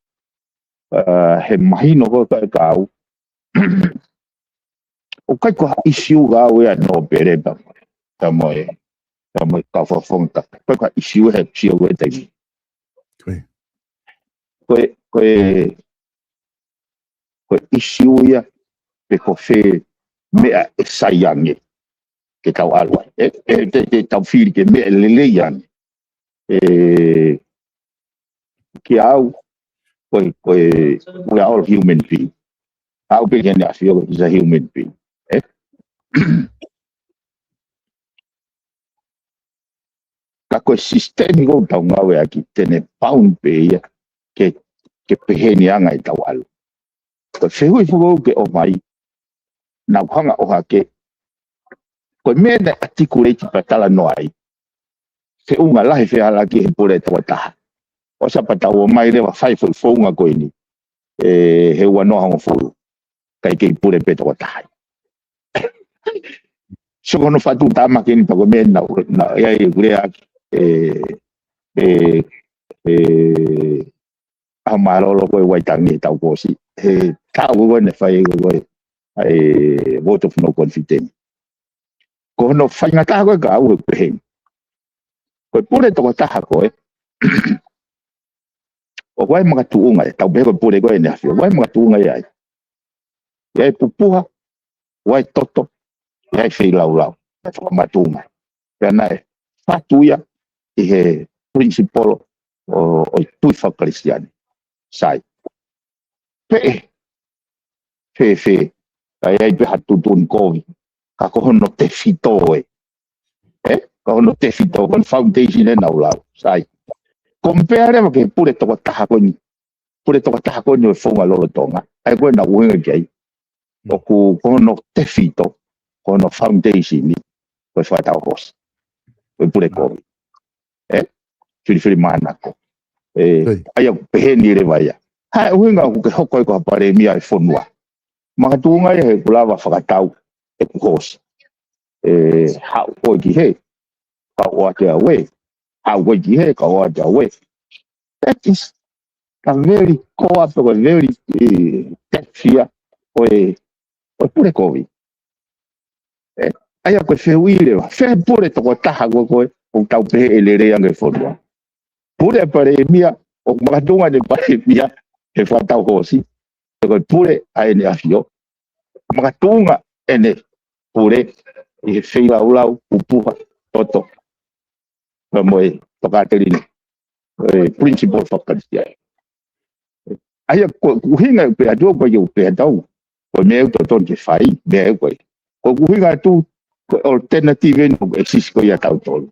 ʻa, he mahino ko ē ka, ka au. ʻOku ʻikai ko ha ʻisiū ka au ia ʻa Nōpele pea mo e, pea mo e, pea mo e kau fakafofonga. ʻIkai ko ha ʻisiū he ʻoku sio ko ē taimi. Ko e, ko e, ko e ʻisiū ia pe ko fē meʻa ʻe sai ange ke tau ʻalu ai. ʻE, ʻe, te, te tau fili ke meʻa lelei ange. ʻE, kia au, ko e, ko e, we are all human being. Au pē ke ne afio is a human being. ʻE? Ka ko e sisitemi ko ē ʻoku tau ngāueʻaki te ne bound pē ia ke, ke pehē ni ʻa e anga ʻetau ʻalu. Ko e fehuʻi foki ʻoku ke ʻomai, naʻa ku hanga ʻo ʻohake, ko e meʻa naʻe articulate pea talanoa ai, feʻunga lahi fehālaaki he pule tokotaha. ʻOsi pea tau ō mai leva fai foʻi founga ko eni. ʻE, he ua noa hongofulu. ʻIkai ke pule pē tokotaha. So ko hono fatu tamake ni pea ko e meʻa naʻa, naʻa, ia e kulea, ʻe, ʻe, ʻe, ʻa mālōlō ko ē Waitangi he taʻu kuo ʻosi. He taʻu ko ē naʻe fai ko ē, ʻa e vote of no confidence. Ko hono faingataʻa ko ē ka au he pehē ni. Ko e pule tokotaha ko ē. ʻOku ʻi ai e makatuʻunga ia, tau pehē ko e pule ko ē ʻEne ʻAfio. ʻOku ʻi ai e makatuʻunga ia ai. ʻI ai e pupuha, ʻi ai e toto, ʻi ai e feilaulau. ʻI ai e fakamakatuʻunga. Pea naʻe fatu ia ʻi he principle ʻo, ʻo e tui faka-Kalisitiane. Sai. Pea ʻe fēfē, ka ʻi ai pē ha tuʻutuʻuni kovi, ka ko hono tefito ē. ʻE? Ka ko hono tefito, ko hono foundation ē naʻa ku lau. Sai. Compare leva ki he pule tokotaha ko eni. Pule tokotaha ko eni ʻo e founga lolotonga. ʻA ia ko ē naʻa ku ʻuhinga ki ai. ʻOku ko hono tefito, ko hono foundation ni, ko e fakatau hoosi. Ko e pule kovi. ʻE? Filifilimānako. ʻE, ʻa ia ʻoku pehē ni leva ia. Ko e ʻuhinga ʻoku ke hoko ai ko ha palēmia ʻo e fonua. Makatuʻunga ia he ʻoku lava fakatau ʻeku hoosi. ʻE, haʻu koe ki hē, kau ʻoatu au ē. Haʻu koe ki hē, kau ʻoatu au ē. That is the very core pe ko e very, ʻe, depth ia ʻo e, ʻo e pule kovi. ʻE, ʻa ia ko e fehuʻi leva, fē pule tokotaha ko ē, ko ē, ʻoku tau pehē ʻe lelei ange e fonua. Pule ʻa e palēmia, ʻoku makatuʻunga ʻene palēmia he fakatau hoosi, pe ko e pule ʻa ʻEne ʻAfio. Makatuʻunga ʻene pule ʻi he feilaulau, pupuha, toto, pea mo e tokāteline, e principle faka-Kalisitiane. ʻA ia ko e ʻuhinga ʻoku pehē atu ko ē ʻoku pehē atu, ko e meʻa ʻoku totonu ke fai, meʻa ʻoku ʻi ai. Ko e ʻuhinga atu, ko e alternative eni ʻoku exist ko ia ʻa tautolu.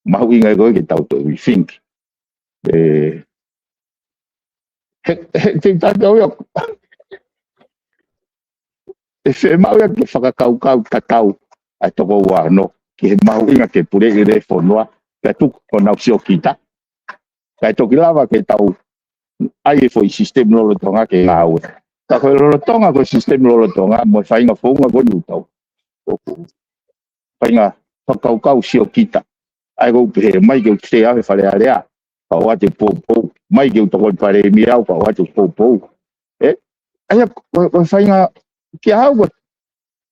Mahuʻinga ē ko ē ke tau toe rethink. ʻE, he, he, te tau ia, ʻe fiemaʻu ia ke fakakaukau tatau ʻa e toko ua ono, ki he mahuʻinga ke puleʻi e fonua, pea tuku honau siokita. Kae toki lava ke tau ʻai e foʻi sisitemi lolotonga ke ngāue. Ka ko e lolotonga ko e sisitemi lolotonga, mo e faʻahinga founga ko eni ʻoku tau. ʻOku faʻahinga fakakaukau siokita. ʻA ia ko ʻeku pehē, ʻomai ke u stay ʻi he Fale Alea, kau ʻoatu e poupou. ʻOmai ke u tokoni palēmia au, kau ʻoatu e poupou. ʻE? ʻA ia ko, ko e faʻahinga kia au ko,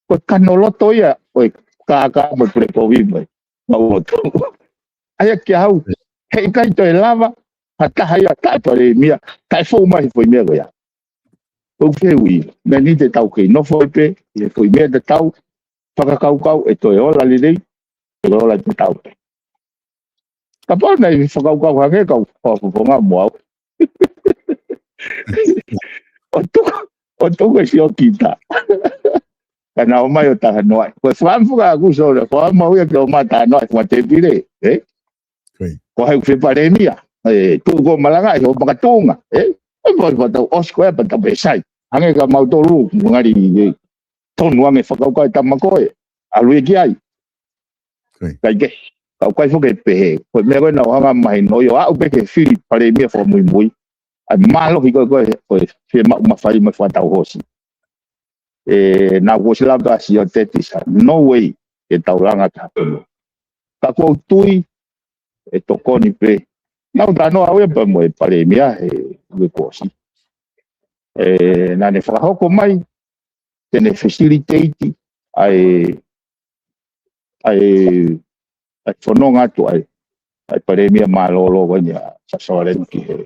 ko e kanoloto ia ʻo e kākā mo e pule kovi mo e maʻuloto. ʻA ia kia au, heʻikai toe lava ha taha ia taʻe palēmia, taʻe fou mai he foʻi meʻa ko ia. ʻOku fehuʻi, meʻa ni te tau kei nofo ai pē ʻi he foʻi meʻa te tau fakakaukau ʻe toe ola lelei, ʻe ola te tau pē. Kapau naʻe fakakaukau hangē kau fakafofonga mo au. ʻO tuku, ʻo tuku e siokita. Ka na ō mai ʻo talanoa. Ko e fakaʻamu fakaʻaku sona, fakaʻamu ia ke ō mai talanoa, fakamatepile, ē? Ko hai ʻoku fepalēmia, ē, tuʻu ko ē ʻo malangaʻi, ʻo makatuʻunga, ē? ʻOi, pau, pau, tau ʻosi ko ē, pea tau pehē sai. Hangē ka mautolu, ngali, ē, tonu ange fakakaukau e tama ko ē. ʻAlu ia ki ai. Kai ke, kau kai foki pehē. Ko e meʻa ko ē naʻa ku hanga mahino, ʻio aʻu pē ke fili palēmia fakamuimui. ʻA e mālohi ko ē, ko e, ko e fiemaʻu mafai mo e fakatau hoosi. ʻE, naʻa ku ʻosi lava ʻo sio te tisa, no way, ke tau langa ki ha fonua. Ka ʻoku ou tui, ʻe tokoni pē. Naʻa ku talanoa au ia pea mo e palēmia, he uike kuo ʻosi. ʻE, naʻa ne fakahoko mai, te ne facilitate ʻa e, ʻa e, ʻa e fononga atu ʻa e, ʻa e Palēmia mālōlō ko eni ʻa Sasawalen ki he,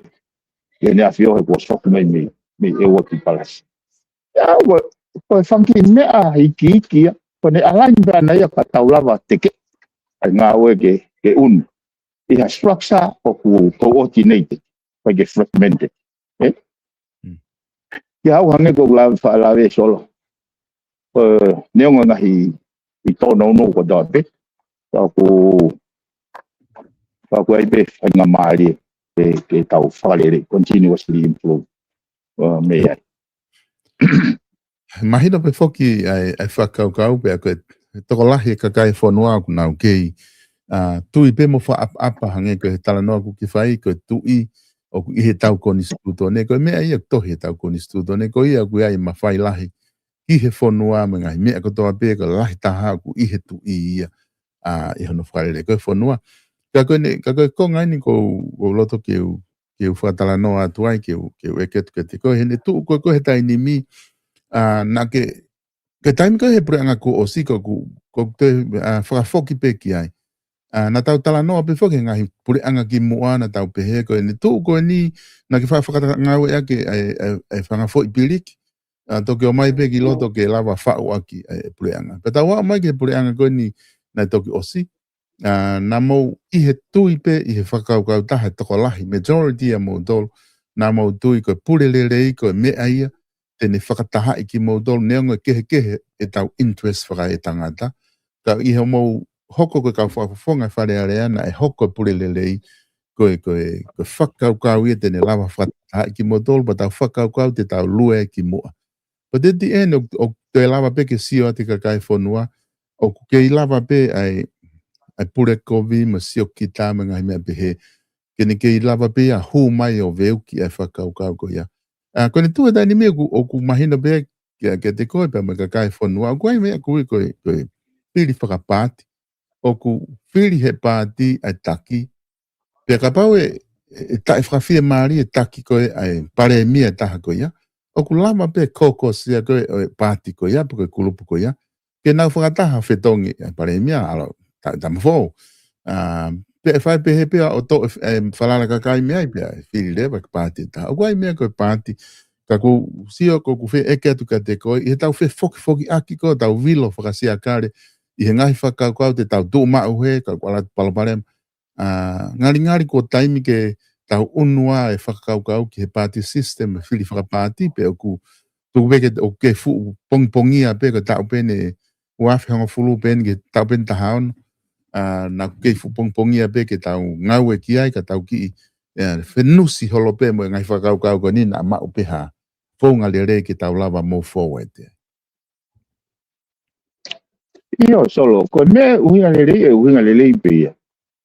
ki heʻene ʻafio he kuo soki mai mei, mei ʻEua ki Palasi. ʻIa, ko, ko e fanga kiʻi meʻa ikiiki ia, ko ʻene align pē ʻana ia ka tau lava teke ʻa e ngāue ke, ke unu ʻi ha structure ʻoku coordinated, ʻikai ke fragmented. ʻE? Mm. Kiate au hangē ko ʻeku lave, faʻa lave Solo. ʻE, neongo ngaahi ʻi tōnounou kotoa pē, ka ʻoku, ka ʻoku ʻi ai pē faingamālie ke, ke tau fakalele, continuously improve. ʻE, mei ai. Mahino pē foki ʻa e, ʻa e fakakaukau pea ko e tokolahi e kakai e fonua ʻoku nau kei, ʻa, tui pē mo fakaʻapaʻapa hangē ko e talanoa ʻoku ke fai, ko e tuʻi ʻoku ʻi heʻetau konisitūtone, ko e meʻa ia ʻoku tohi heʻetau konisitūtone, ko ia ʻoku ʻi ai e mafai lahi ki he fonua mo e ngaahi meʻa kotoa pē, ko e lahi taha ʻoku ʻi he tuʻi ia, ʻa, ʻi hono fakalele ko e fonua. Ka ko eni, ka ko e konga eni ʻoku ou, ou loto ke u, ke u fakatalanoa atu ai, ke u, ke u ʻeke atu kiate koe, heʻene tuʻu ko ē ko ē he taimi ni, ʻa, naʻa ke, ke taimi ko ē he puleʻanga kuo ʻosi ko ʻeku, ko ʻeku toe, ʻa, fakafoki pē ki ai. ʻA, naʻa tau talanoa pē foki he ngaahi puleʻanga kimuʻa naʻa tau pehē ko eni tuʻu ko eni, naʻa ke fa-, fakatangaueʻaki ʻa e, ʻa e, ʻa e fanga foʻi piliki, ʻa, toki ō mai pē ki loto ke lava faʻu ʻaki ʻa e puleʻanga. Pea tau aʻu mai ki he puleʻanga ko eni naʻe toki ʻosi, ʻa, naʻa mou ʻi he tui pē ʻi he fakakaukau taha e tokolahi, majority ʻia moutolu, naʻa mou tui ko e pule lelei ko e meʻa ia te ne fakatahaʻi kimoutolu neongo e kehekehe ʻetau interest fakaetangata. Ka ʻi hoʻomou hoko ko e kau fakafofonga Fale Alea naʻe hoko e pule lelei ko e, ko e, ko e fakakaukau ia te ne lava fakatahaʻi kimoutolu, pea tau fakakaukau te tau lue kimuʻa. But at the end, ʻo, ʻoku toe lava pē ke sio atu e kakai e fonua, ʻoku kei lava pē ʻa e, ʻa e pule kovi mo e siokita mo e ngaahi meʻa pehē, ke ne kei lava pē ia hū mai ʻo veuki ʻa e fakakaukau ko ia. ʻA, ko ʻene tuʻu he taimi ni ʻoku, ʻoku mahino pē kia, kiate koe pea mo e kakai e fonua, ʻoku ʻi ai e meʻa ʻoku ui ko e, ko e fili fakapaati, ʻoku fili he paati ʻa e taki, pea kapau ʻe, ʻe taʻefakafiemālie e taki ko ē ʻa e palēmia ʻe taha ko ia, ʻoku lava pē caucus ia ko ē ʻo e paati ko ia, pe ko e kulupu ko ia, ke nau fakataha fetongi ʻa e palēmia, ʻalu, ta-, tama foʻou. ʻA, pea ʻe fai pehē pē ʻo toʻo e, e falala kakai mei ai pea ʻe fili leva ki he paati ʻe taha. ʻOku ʻi ai e meʻa ko e paati, ka ʻoku ou sio ʻoku ou fie ʻeke atu kiate koe, ʻi heʻetau fefokifokiʻaki ko ē ʻetau vilo fakasiakale, ʻi he ngaahi fakakaukau te tau tuʻu maʻu he, ka ʻoku ʻalu atu e palopalema, ʻa, ngalingali kuo taimi ke tau unu ʻa e fakakaukau ki he party system, e fili fakapaati, pea ʻoku tuku pē ke, ʻoku kei fuʻu pongipongia pē ko e taʻu pē eni ua afe hongofulu pē eni ki he taʻu pē eni taha ono. ʻA, naʻa ʻoku kei fuʻu pongipongia pē ke tau ngāue ki ai ka tau kiʻi, ʻe, fenusi holo pē mo e ngaahi fakakaukau ko eni naʻa maʻu pē ha founga lelei ke tau lava move forward. ʻIo, Solo, ko e meʻa ʻuhinga lelei, ʻe ʻuhinga lelei pē ia.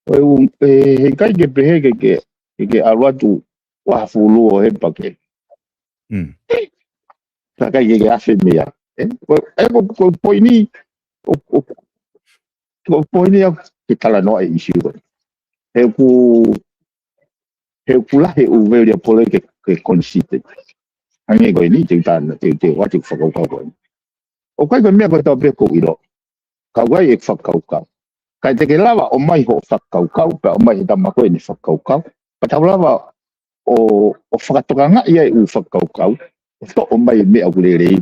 ʻOku, ʻe, heʻikai ke pehē ke, ke, ke, ke ʻalu atu ua afe ʻo hē pea ke. Mm. Ka ʻikai ke, ke afe mei ai. ʻE, ko, ʻe, ko, ko e poini, ʻo, ʻo, ko e poini ʻoku ke talanoa e ʻisiū ko ē. He ʻoku, he ʻoku lahi e ʻū variable ke, ke consider. Hangē ko eni, te u tala, te, te, ʻoatu e fakakaukau ko eni. ʻOku ʻikai ko e meʻa kotoa pē ʻoku ou ʻilo. Ka ʻoku ʻi ai e fakakaukau. Ka te ke lava ʻo ʻomai hoʻo fakakaukau, pea ʻomai he tama ko ē ʻene fakakaukau. Pea tau lava ʻo, ʻo fakatokangaʻi ai e ʻū fakakaukau, ʻo toʻo mai e meʻa ʻoku lelei.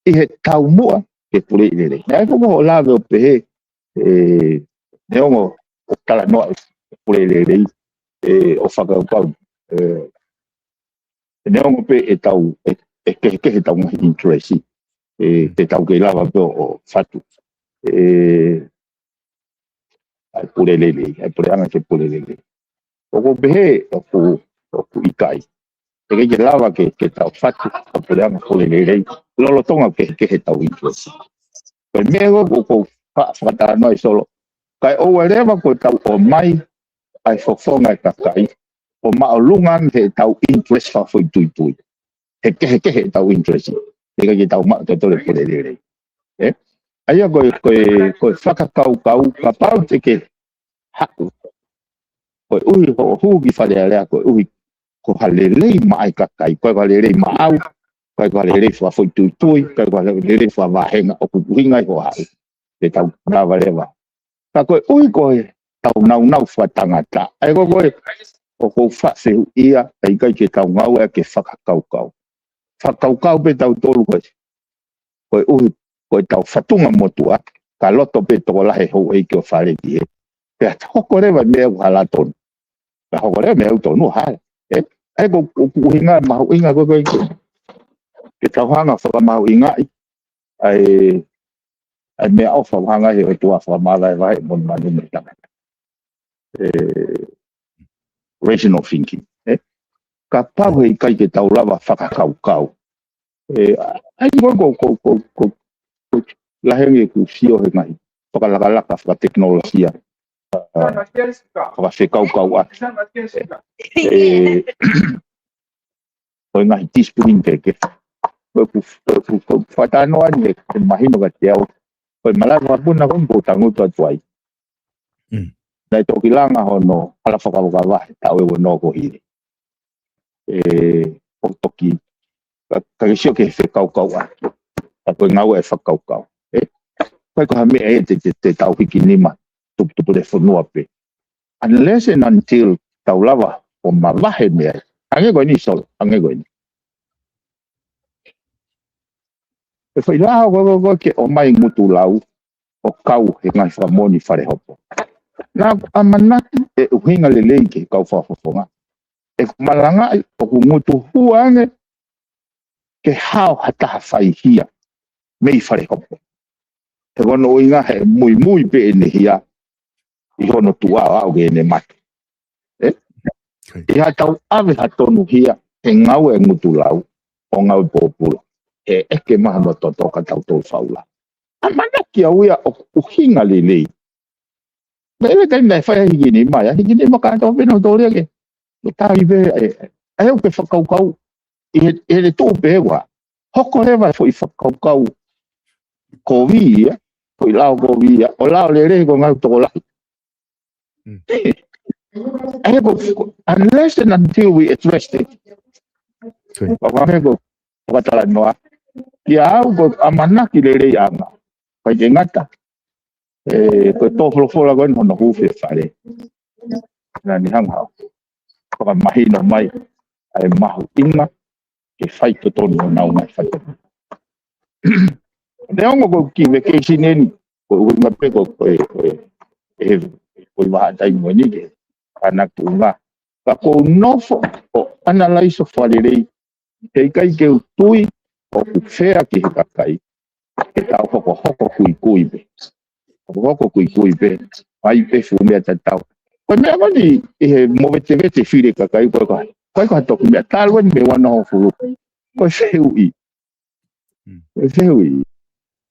ʻI he taumuʻa ke puleʻi lelei. Naʻe ʻi ai foki hoʻo lave ʻo pehē, ʻe, neongo ʻoku talanoa e pule lelei, ʻe, ʻo fakakaukau, ʻe, neongo pē ʻetau, ʻe, ʻe kehekehe ʻetau ngaahi interest, ʻe, te tau kei lava pē ʻo, ʻo fatu, ʻe, ʻa e pule lelei, ʻa e puleʻanga ke pule lelei. ʻOku ou pehē, ʻoku, ʻoku ʻikai. ʻE ʻikai ke lava ke, ke tau fatu ʻa e puleʻanga pule lelei, lolotonga kehekehe ʻetau interest. Ko e meʻa ʻoku, ʻoku ou fa-, fakatalanoa ai Solo. Kae ʻoua leva kuo tau ʻomai ʻa e fofonga e kakai ʻo māʻolunga ange heʻetau interest fakafoʻituitui. He kehekehe ʻetau interest. ʻE ʻikai ke tau maʻu tautolu e pule lelei. ʻE? ʻA ia ko e, ko e, ko e fakakaukau kapau te ke haʻu. Koeʻuhi hoʻo hū ki Fale Alea, koeʻuhi ko ha lelei maʻa e kakai, ko ha lelei maʻau, ʻikai ko ha lelei fakafoʻituitui, ʻikai ko ha lelei fakavāhenga, ʻoku ʻuhinga ʻi hoʻo haʻu. Te tau lava leva. Ka koeʻuhi ko e tau naunau fakatangata. ʻA ia ko e, ko e, ʻoku ou faʻa fehuʻia, ʻa ia ʻikai ke tau ngāue ke fakakaukau. Fakakaukau pē tautolu ko e, koeʻuhi, ko e tau fatunga motuʻa, ka loto pē tokolahi houʻeiki ʻo fale ki hē. Pea hoko leva meʻa ʻoku hala tonu. Pea hoko leva meʻa ʻoku tonu hala. ʻE, ʻa ia ko, ko, ko e ʻuhinga mahuʻinga ko e, ko e, ke tau hanga fakamahuʻingaʻi, ʻa e, ʻa e meʻaʻofa ʻoku hanga he ʻOtua fakamāvahevahe mo e monumanu mo e tangata. ʻE, rational thinking, ʻe? Kapau he ʻikai ke tau lava fakakaukau. ʻE, ʻa ia ko, ko, ko, lahi ange ʻeku sio he ngaahi fakalakalaka fakatekinolosia, ʻa, fakafekaukauʻaki. ʻE, ʻo e ngaahi discipline kehekehe. Ko ʻeku, ko ʻeku, ko ʻeku fakatalanoa ni he, he mahino kiate au. Ko e malanga vakapuna ko ē ʻoku ou tangutu atu ai. Mm. Naʻe toki langa hono hala fakavakavahe, taʻu ʻe ua noa kuo hili. ʻE, ʻo toki, ka, ka ke sio ki he fekaukauʻaki. Ka ko e ngāue ʻa e fakakaukau. ʻE, ʻikai ko ha meʻa ʻe te, te, te tau hiki nima, tuputupulefonua pē. Unless and until tau lava ʻo mavahe meʻa. Hangē ko eni, Solo, hangē ko eni. ʻE fai laho ko, ko, ko, ke ʻomai ngutu lau, ʻo kau he ngaahi fakamoʻoni fale hopo. Naʻa ku ʻamanaki ʻe ʻuhinga lelei ki he kau fakafofonga. ʻE ku malangaʻi ʻoku ngutu hua ange ke hao ha taha faihia mei fale hopo. He ko hono ʻuhinga he muimui pē ʻene hia ʻi hono tuʻa ʻo aʻu ki heʻene mate. ʻE? Okay. ʻI ha tau ʻave ha tonuhia he ngāue ʻa e ngutu lau ʻo ngāue pōpula. ʻE ʻeke mai hono toto ka tau tau faula. ʻAmanaki au ia ʻoku ʻuhinga lelei. Naʻe ʻi ai e taimi naʻe fai ai hiki nima ia, hiki nima ka tau pena tō lea ke. Ko tai pē, ʻe, ʻe, ʻe, ʻoku ke fakakaukau. ʻI he, ʻi he tuʻu pē ua. Hoko leva e foʻi fakakaukau kovi ia, foʻi lao kovi ia, ʻo lao lelei ko e ngaahi tokolahi. Mm. ʻE, ko, ko, unless and until we address it. Sure. Pea ko e meʻa ko, ko e talanoa. Kiate au ko e ʻamanaki leleiʻanga. Pea ʻikai ke ngata. ʻE, ko e tō folofola ko eni hono hū he fale. Naʻa ne hanga ʻo fakamahino mai ʻa e mahuʻinga ke faitotonu ʻo nau mai faitotonu. Neongo ko e kiʻi vacation eni, ko e ʻuhinga pē ko e, ko e, ko e, ko e vahaʻa taimi ko eni ke ʻanakuʻunga. Ka ʻoku ou nofo ʻo analyze ʻo fakalelei, he ʻikai ke u tui ʻoku fair ki he kakai ke tau hokohoko kuikui pē. Hokohoko kuikui pē, ʻai pē fuʻu meʻa tatau. Ko e meʻa ko eni ʻi he movetevete fili kakai ko e ka, ko e ka toki meʻa talu eni mei he ua noa hongofulu. Ko e fehuʻi. Mm. Ko e fehuʻi.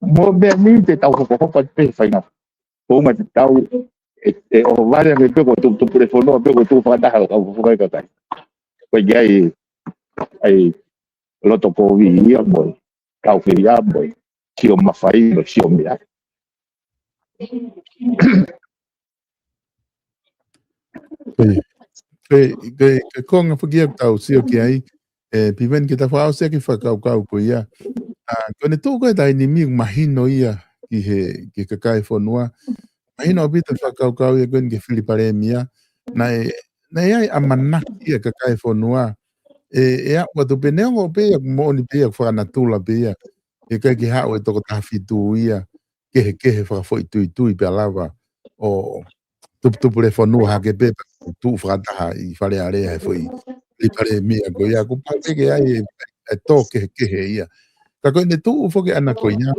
Mo e meʻa ni te tau hokohoko atu pē he faʻahinga founga tatau, ʻe, ʻe ʻohovale ange pē ko e tuputupulefonua pē ko e tuʻu fakataha ʻo e kau fofonga kakai. Ko e ʻikai, ʻai loto kovi ia mo e, kau fili ia mo e, sio mafai mo e, sio meʻa. Ko e, ko e, ko e, ko e konga foki ia ʻoku tau sio ki ai, ʻe, Piveni, ke ta fakaʻosi ʻaki e fakakaukau ko ia. ʻA, ko ʻene tuʻu ko ē he taimi ni ʻoku mahino ia ki he, ki he kakai e fonua. Mahino ʻaupito e fakakaukau ia ko eni ki he fili palēmia. Naʻe, naʻe ʻi ai e ʻamanaki ia ʻa e kakai e fonua. ʻE, ʻe aʻu atu pē neongo pē ia ʻoku moʻoni pē ia ʻoku fakanatula pē ia. ʻE ʻikai ke haʻu e toko taha fitu ia. Kehekehe fakafoʻituitui pea lava ʻo tuputupulefonua hake pē pea tuʻu fakataha ʻi Fale Alea he foʻi fili palēmia ko ia. Kuo pau pē ke ʻi ai e, e tō kehekehe ia. Ka ko ʻene tuʻu foki ʻana ko ia.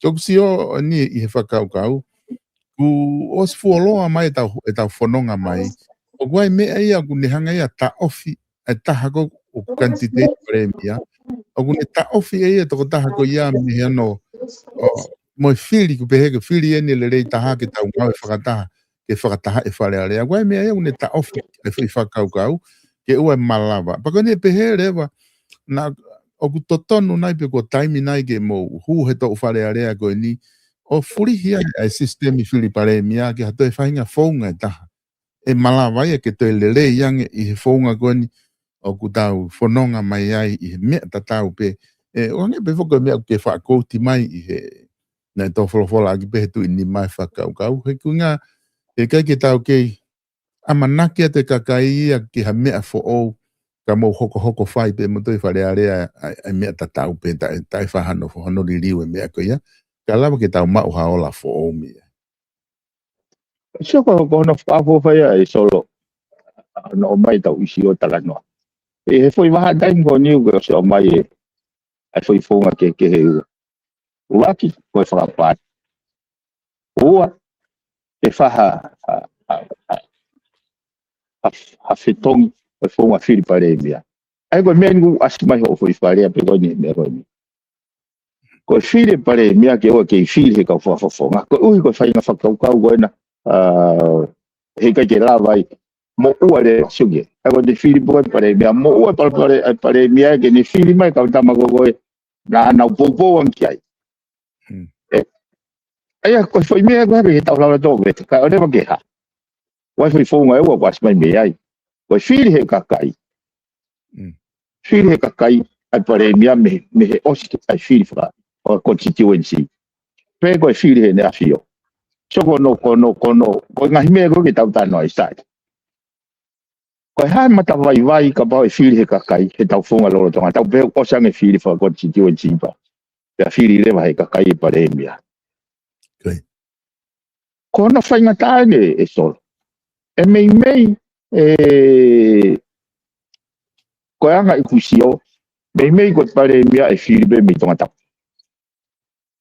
Ko ʻeku sio eni ʻi he fakakaukau. Kuo ʻosi fuoloa mai ʻetau, ʻetau fononga mai. ʻOku ʻi ai e meʻa ia ʻoku ne hanga ia ʻo taʻofi e taha ko ē ʻoku kanititeiti palēmia. ʻOku ne taʻofi ʻe ia e tokotaha ko ia mei he ʻano, ʻo, mo e fili ʻoku pehē ko e fili eni e lelei taha ke tau ngāue fakataha, ke fakataha e Fale Alea. ʻOku ʻi ai e meʻa ia ʻoku ne taʻofi e foʻi fakakaukau, ke ʻoua ʻe malava. Pea ko ʻene pehē leva, naʻa ʻoku totonu nai pe ko e taimi nai ke mou hū he toʻu Fale Alea ko eni, ʻo fulihi ai e sisitemi fili palēmia ke ha toe faʻahinga founga ʻe taha. ʻE malava ia ke toe lelei ange ʻi he founga ko eni, ʻoku tau fononga mai ai ʻi he meʻa tatau pē. ʻE, ʻo hangē pē foki ko e meʻa ʻoku ke fakakouti mai ʻi he, naʻe tō folofola ʻaki pē he tuʻi nima e fakakaukau. He kuinga, ʻe ʻikai ke tau kei ʻamanaki atu e kakai ia ki ha meʻa foʻou, ka mou hokohoko fai pē mo toi Fale Alea ʻa, ʻa e meʻa tatau pē taʻe, taʻe fai hano, hano liliu e meʻa ko ia. Ka lava ke tau maʻu ha ola foʻou mei ai. Sio ko, ko hono fakaʻofoʻofa ia ʻe Solo. Hono ʻomai tau ʻisi ʻo talanoa. ʻI he foʻi vahaʻa taimi ko eni ʻoku ke ʻosi ʻomai e, ʻa e foʻi founga kehekehe ua. ʻUluaki, ko e fakapaʻanga. Ua, ke fai ha, ha, ha, ha, ha, ha fetongi, ko e founga fili palēmia. ʻA ia ko e meʻa ni ʻoku ʻasi mai hoʻo foʻi fakalea pē ko eni, meʻa ko eni. Ko e fili e palēmia ke ʻoua ke fili he kau fakafofonga. Koeʻuhi ko e faʻahinga fakakaukau ko ena, ʻa, he ʻikai ke lava ai. Moʻua leva, sio ki ai. ʻA ia ko e fili pē ko e palēmia. Moʻua pale, pale, e palēmia ke ne fili mai kau tama ko ē naʻa nau poupou ange ki ai. Hmm. ʻE, ʻa ia ko e foʻi meʻa ko ē ke tau lava tō vete. Ka ʻoua leva ke hā. Ko e foʻi founga ʻe ua ʻoku ʻasi mai mei ai. Ko e fili he kakai. Mm. Fili he kakai ʻa e palēmia mei, mei he ʻosi ke ʻai fili faka, ʻo e constituency. Pe ko e fili he ʻEne ʻAfio. So ko hono, ko hono, ko hono, ko e ngaahi meʻa ko ē ke tau talanoa ʻi sai. Ko e hā e matavaivai kapau ʻe fili he kakai, he tau founga lolotonga, tau pehē ʻosi ange fili faka constituency pē. Pea fili leva he kakai e palēmia. Ko hono faingataʻa eni ʻe Solo. ʻE meimei, ʻe, ko e anga ʻeku sio, meimei ko e palēmia ʻe fili pē mei Tongatapu.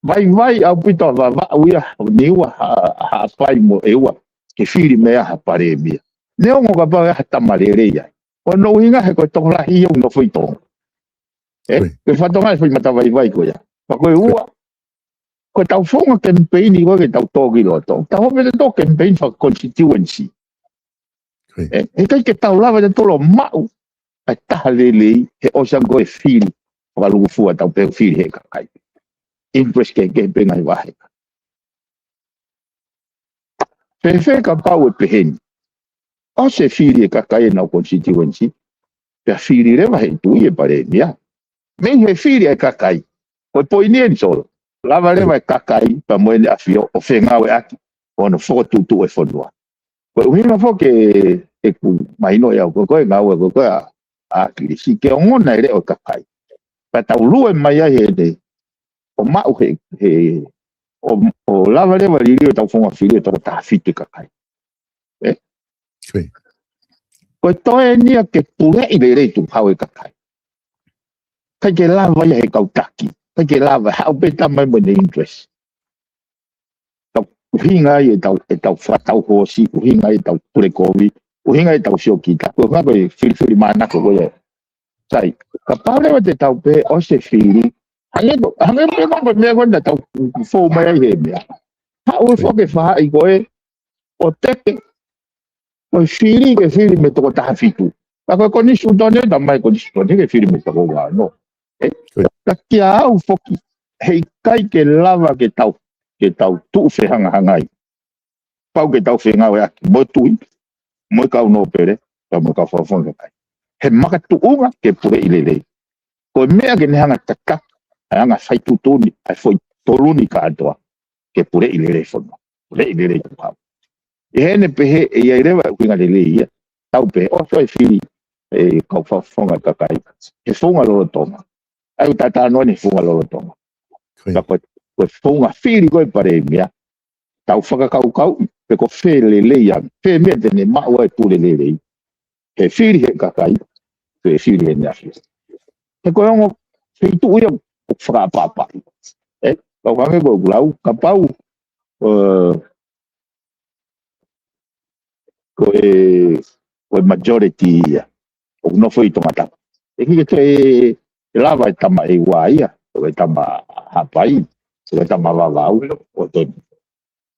Vaivai ʻaupito ʻa Vavaʻu ia, ʻo Niua, ha, Haʻapai mo ʻEua, ke fili mei ai ha palēmia. Neongo kapau ʻe ʻi ai ha tama lelei ai. Ko hono ʻuhinga he ko e tokolahi ia ʻoku nofo ʻi Tonga. ʻE, ko e fatongia e foʻi matavaivai ko ia. Pea ko e ua, ko e tau founga kemipeini ko ē ke tau tō ki loto. Tau hoko pē ʻo tō kemipeini faka constituency. ʻE, he ʻikai ke tau lava ʻe tautolu ʻo maʻu ʻa e taha lelei he ʻosi ange ko ē fili fakalūkufua tau pehē fili he kakai. Interest kehekehe pē ngaahi vahe. Fēfē kapau ʻe pehē ni. ʻOsi e fili he kakai ʻenau constituency. Pea fili leva he tuʻi e palēmia. Mei he fili e kakai. Ko e poini eni Solo. Lava leva e kakai, pea mo ʻEne ʻAfio, ʻo fengāueʻaki. Ko hono fokotuʻutuʻu e fonua. Ko e ʻuhinga foki ʻeku mahino ia, ko e, ko e ngāue ko ē ʻa, ʻa ʻAkilisi, ke ongona e leʻo e kakai. Pea tau lue mai ai he ʻene, ʻo maʻu he, he, ʻo, ʻo lava leva liliu e tau founga fili ʻe toko taha fitu e kakai. ʻE? Ko e toe eni ia ke puleʻi lelei Tuʻi Hau e kakai. ʻIkai ke lava ia he kau taki. ʻIkai ke lava, haʻu pē tama mo ʻene interest. Tau ʻuhinga ai e tau, e tau fakatau hoosi, ʻuhinga ai e tau pule kovi, ʻuhinga ai e tau siokita, ko e ʻuhinga ko e filifili manako ko ia. Sai, kapau leva te tau pehē ʻosi e fili, hangē ko, hangē pē ko e meʻa ko ena tau fou mai ai he meʻa. Haʻu e foki e faʻahi ko ē, ʻo teke, ko e fili ke fili mei toko taha fitu. Ka ko e konisitūtone, tau mai konisitūtone ke fili mei toko ua ono. ʻE, ka kia au foki, heʻikai ke lava ke tau, ke tau tuʻu fehangahangai. Pau ke tau fengāueʻaki mo e tuʻi, mo e kau nōpele, pea mo e kau fakafofonga kakai. He makatuʻunga ke puleʻi lelei. Ko e meʻa ke ne hanga tataki, ʻa e anga faituʻutuʻuni, ʻa e foʻi tolu ni kātoa, ke puleʻi lelei fonua. Puleʻi lelei Tuʻi Hau. ʻI heʻene pehē, ʻe ʻi ai leva e ʻuhinga lelei ia. Tau pehē, ʻosi e fili, e kau fakafofonga kakai. He founga lolotonga. ʻA ia ʻoku tau talanoa ni he founga lolotonga. Ka ko e, ko e founga fili ko ē palēmia, tau fakakaukau, pe ko fē lelei ange, fē meʻa te ne maʻu ai e pule lelei. He fili he kakai, pe fili he ʻEne ʻAfio. He ko e ongo feituʻu ia ʻoku fakaʻapaʻapaʻi. ʻE, kau hangē ko ʻeku lau, kapau, ʻe, ko e, ko e majority ia. ʻOku nofo ʻi Tongatapu. ʻE ʻikai ke toe lava e tama ʻEua ia, ʻo e tama Haʻapai, ʻo e tama Vavaʻu, ʻo toe,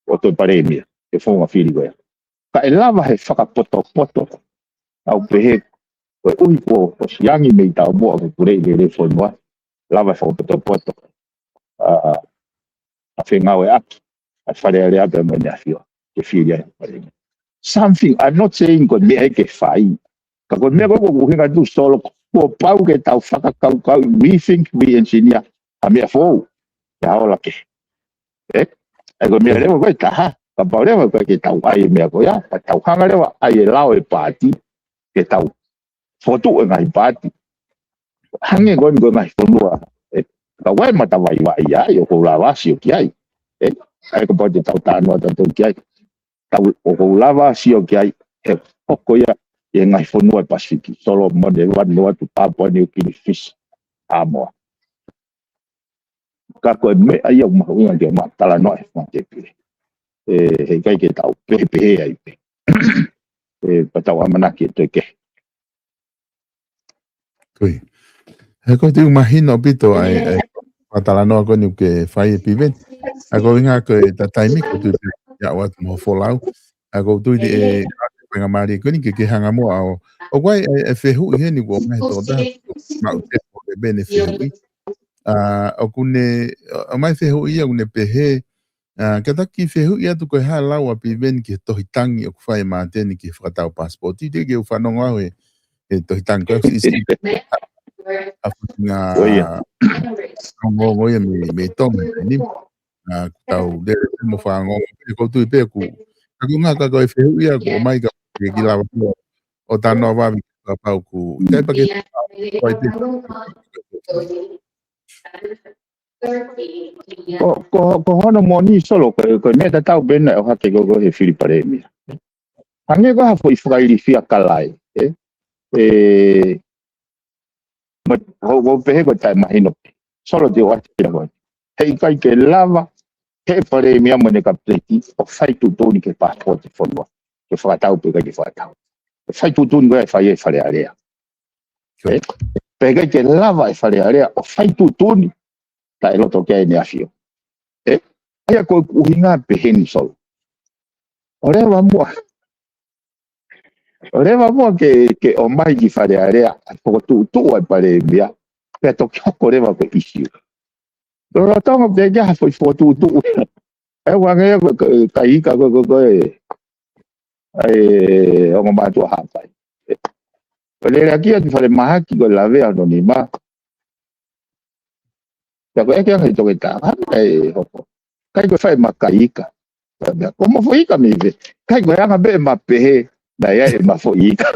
ʻo toe palēmia, he founga fili ko ia. Ka ʻe lava he fakapotopoto, ʻa ia ʻoku pehē, koeʻuhi ko, ko Siangi mei Taumuʻa ke puleʻi lelei fonua, lava he fakapotopoto, ʻa, ʻa fengāueʻaki, ʻa Fale Alea pea mo ʻEne ʻAfio, ke fili ai, palēmia. Something, I'm not saying ko e meʻa ia ke fai, Ka ko e meʻa ko ē ʻoku ʻuhinga atu Solo, kuo pau ke tau fakakaukau, rethink, re-engineer ʻa e meʻa foʻou. Ia ola ke. ʻE? ʻE ko e meʻa leva ko e taha, kapau leva ko e ke tau ʻai e meʻa ko ia, ka tau hanga leva ʻai e lao e paati, ke tau fokotuʻu e ngaahi paati. Hangē ko eni ko e ngaahi fonua, ʻe, ka ʻoku ʻi ai e matavaivai ia, ʻoku ou lava sio ki ai. ʻE, ʻa ia kapau te tau talanoa tautolu ki ai. Tau, ʻoku ou lava sio ki ai, he hoko ia, ʻi he ngaahi fonua e Pasifiki, Solomone, Vanuatu, Papua Niukini, Fisi, Haʻamoa. Ka ko e meʻa ia ʻoku mahuʻinga ke ma talanoa he fanga tēpile. ʻE, heʻikai ke tau pehē pehē ai pē. ʻE, pea tau ʻamanaki ʻe toe kehe. Ko ia. He ko e tuʻu mahino ʻaupito ʻa e, ʻa e fakatalanoa ko eni ʻoku ke fai ʻe Piveni. ʻA ia ko e ʻuhinga ko e ta taimi ko e tuʻu pē ia ʻo atu mo e folau. ʻA ia ko e tuʻu ʻi he, ʻa e faingamālie ko eni ke ke hanga muʻa ʻo, ʻoku ʻi ai e, e fehuʻi heni ʻoku ʻomai he tokotaha, maʻu te ko e pene fehuʻi. ʻA, ʻoku ne, ʻomai fehuʻi ia ʻoku ne pehē, ʻa, kātaki fehuʻi atu ko e hā e lau ʻa Piveni ki he tohi tangi ʻoku fai ʻe Māteni ki he fakatau paasipooti, teʻeki ke u fanongo au he, he tohi tangi, ko e isi, ʻa, fanga, ʻo ia, ongoongo ia mei, mei Tonga, ʻa, ʻoku tau lele mo fanongo, ʻe ko e tuʻu pē ʻoku, ka ko e ʻuhinga ka ko e fehuʻi ia ʻoku ʻomai ka ke ki lava ʻo, ʻo talanoa vave kapau ʻoku, ʻikai pē ke, ko e te- Ko, ko, ko hono moʻoni Solo, ko, ko e meʻa tatau pē naʻe ʻohake ko ē ko ē he fili palēmia. Hangē ko ha foʻi fakailifia kalae, ʻe? ʻE, mo, ko, ko pehē ko e taʻemahino pē. Solo te o ati pē ko ē. Heʻikai ke lava, he palēmia mo ʻene kapiteni, ʻo fai tuʻutuʻuni ki he paasipooti fonua. Ke fakatau pe ʻikai ke fakatau. Ke fai tuʻutuʻuni ko ē ʻe fai ʻe Fale Alea. ʻE? Pea ʻikai ke lava ʻe Fale Alea ʻo fai tuʻutuʻuni taʻeloto ki ai ʻEne ʻAfio. ʻE? ʻA ia ko e ʻuhinga pehē ni Solo. ʻO leva muʻa. ʻO leva muʻa ke, ke ʻomai ki Fale Alea, ʻa e fokotuʻutuʻu ʻa e palēmia, pea toki hoko leva ko e ʻisiū. Lolotonga pē ke ha foʻi fokotuʻutuʻu. ʻE ua nge ko, ko, ka ika ko, ko, ko e, ʻa e ongo mātuʻa Haʻapai. Ko e lele ʻaki ʻa e falemahaki ko e lavea hono nima. Pea ko e ʻeke ange ʻe he toketā, hā e meʻa ʻe hoko? ʻIkai ko e fai ʻema kai ika. Pea meʻa, ko hoʻoma foʻi ika mei fē? ʻIkai ko e anga pē ʻema pehē, naʻe ʻi ai ʻema foʻi ika.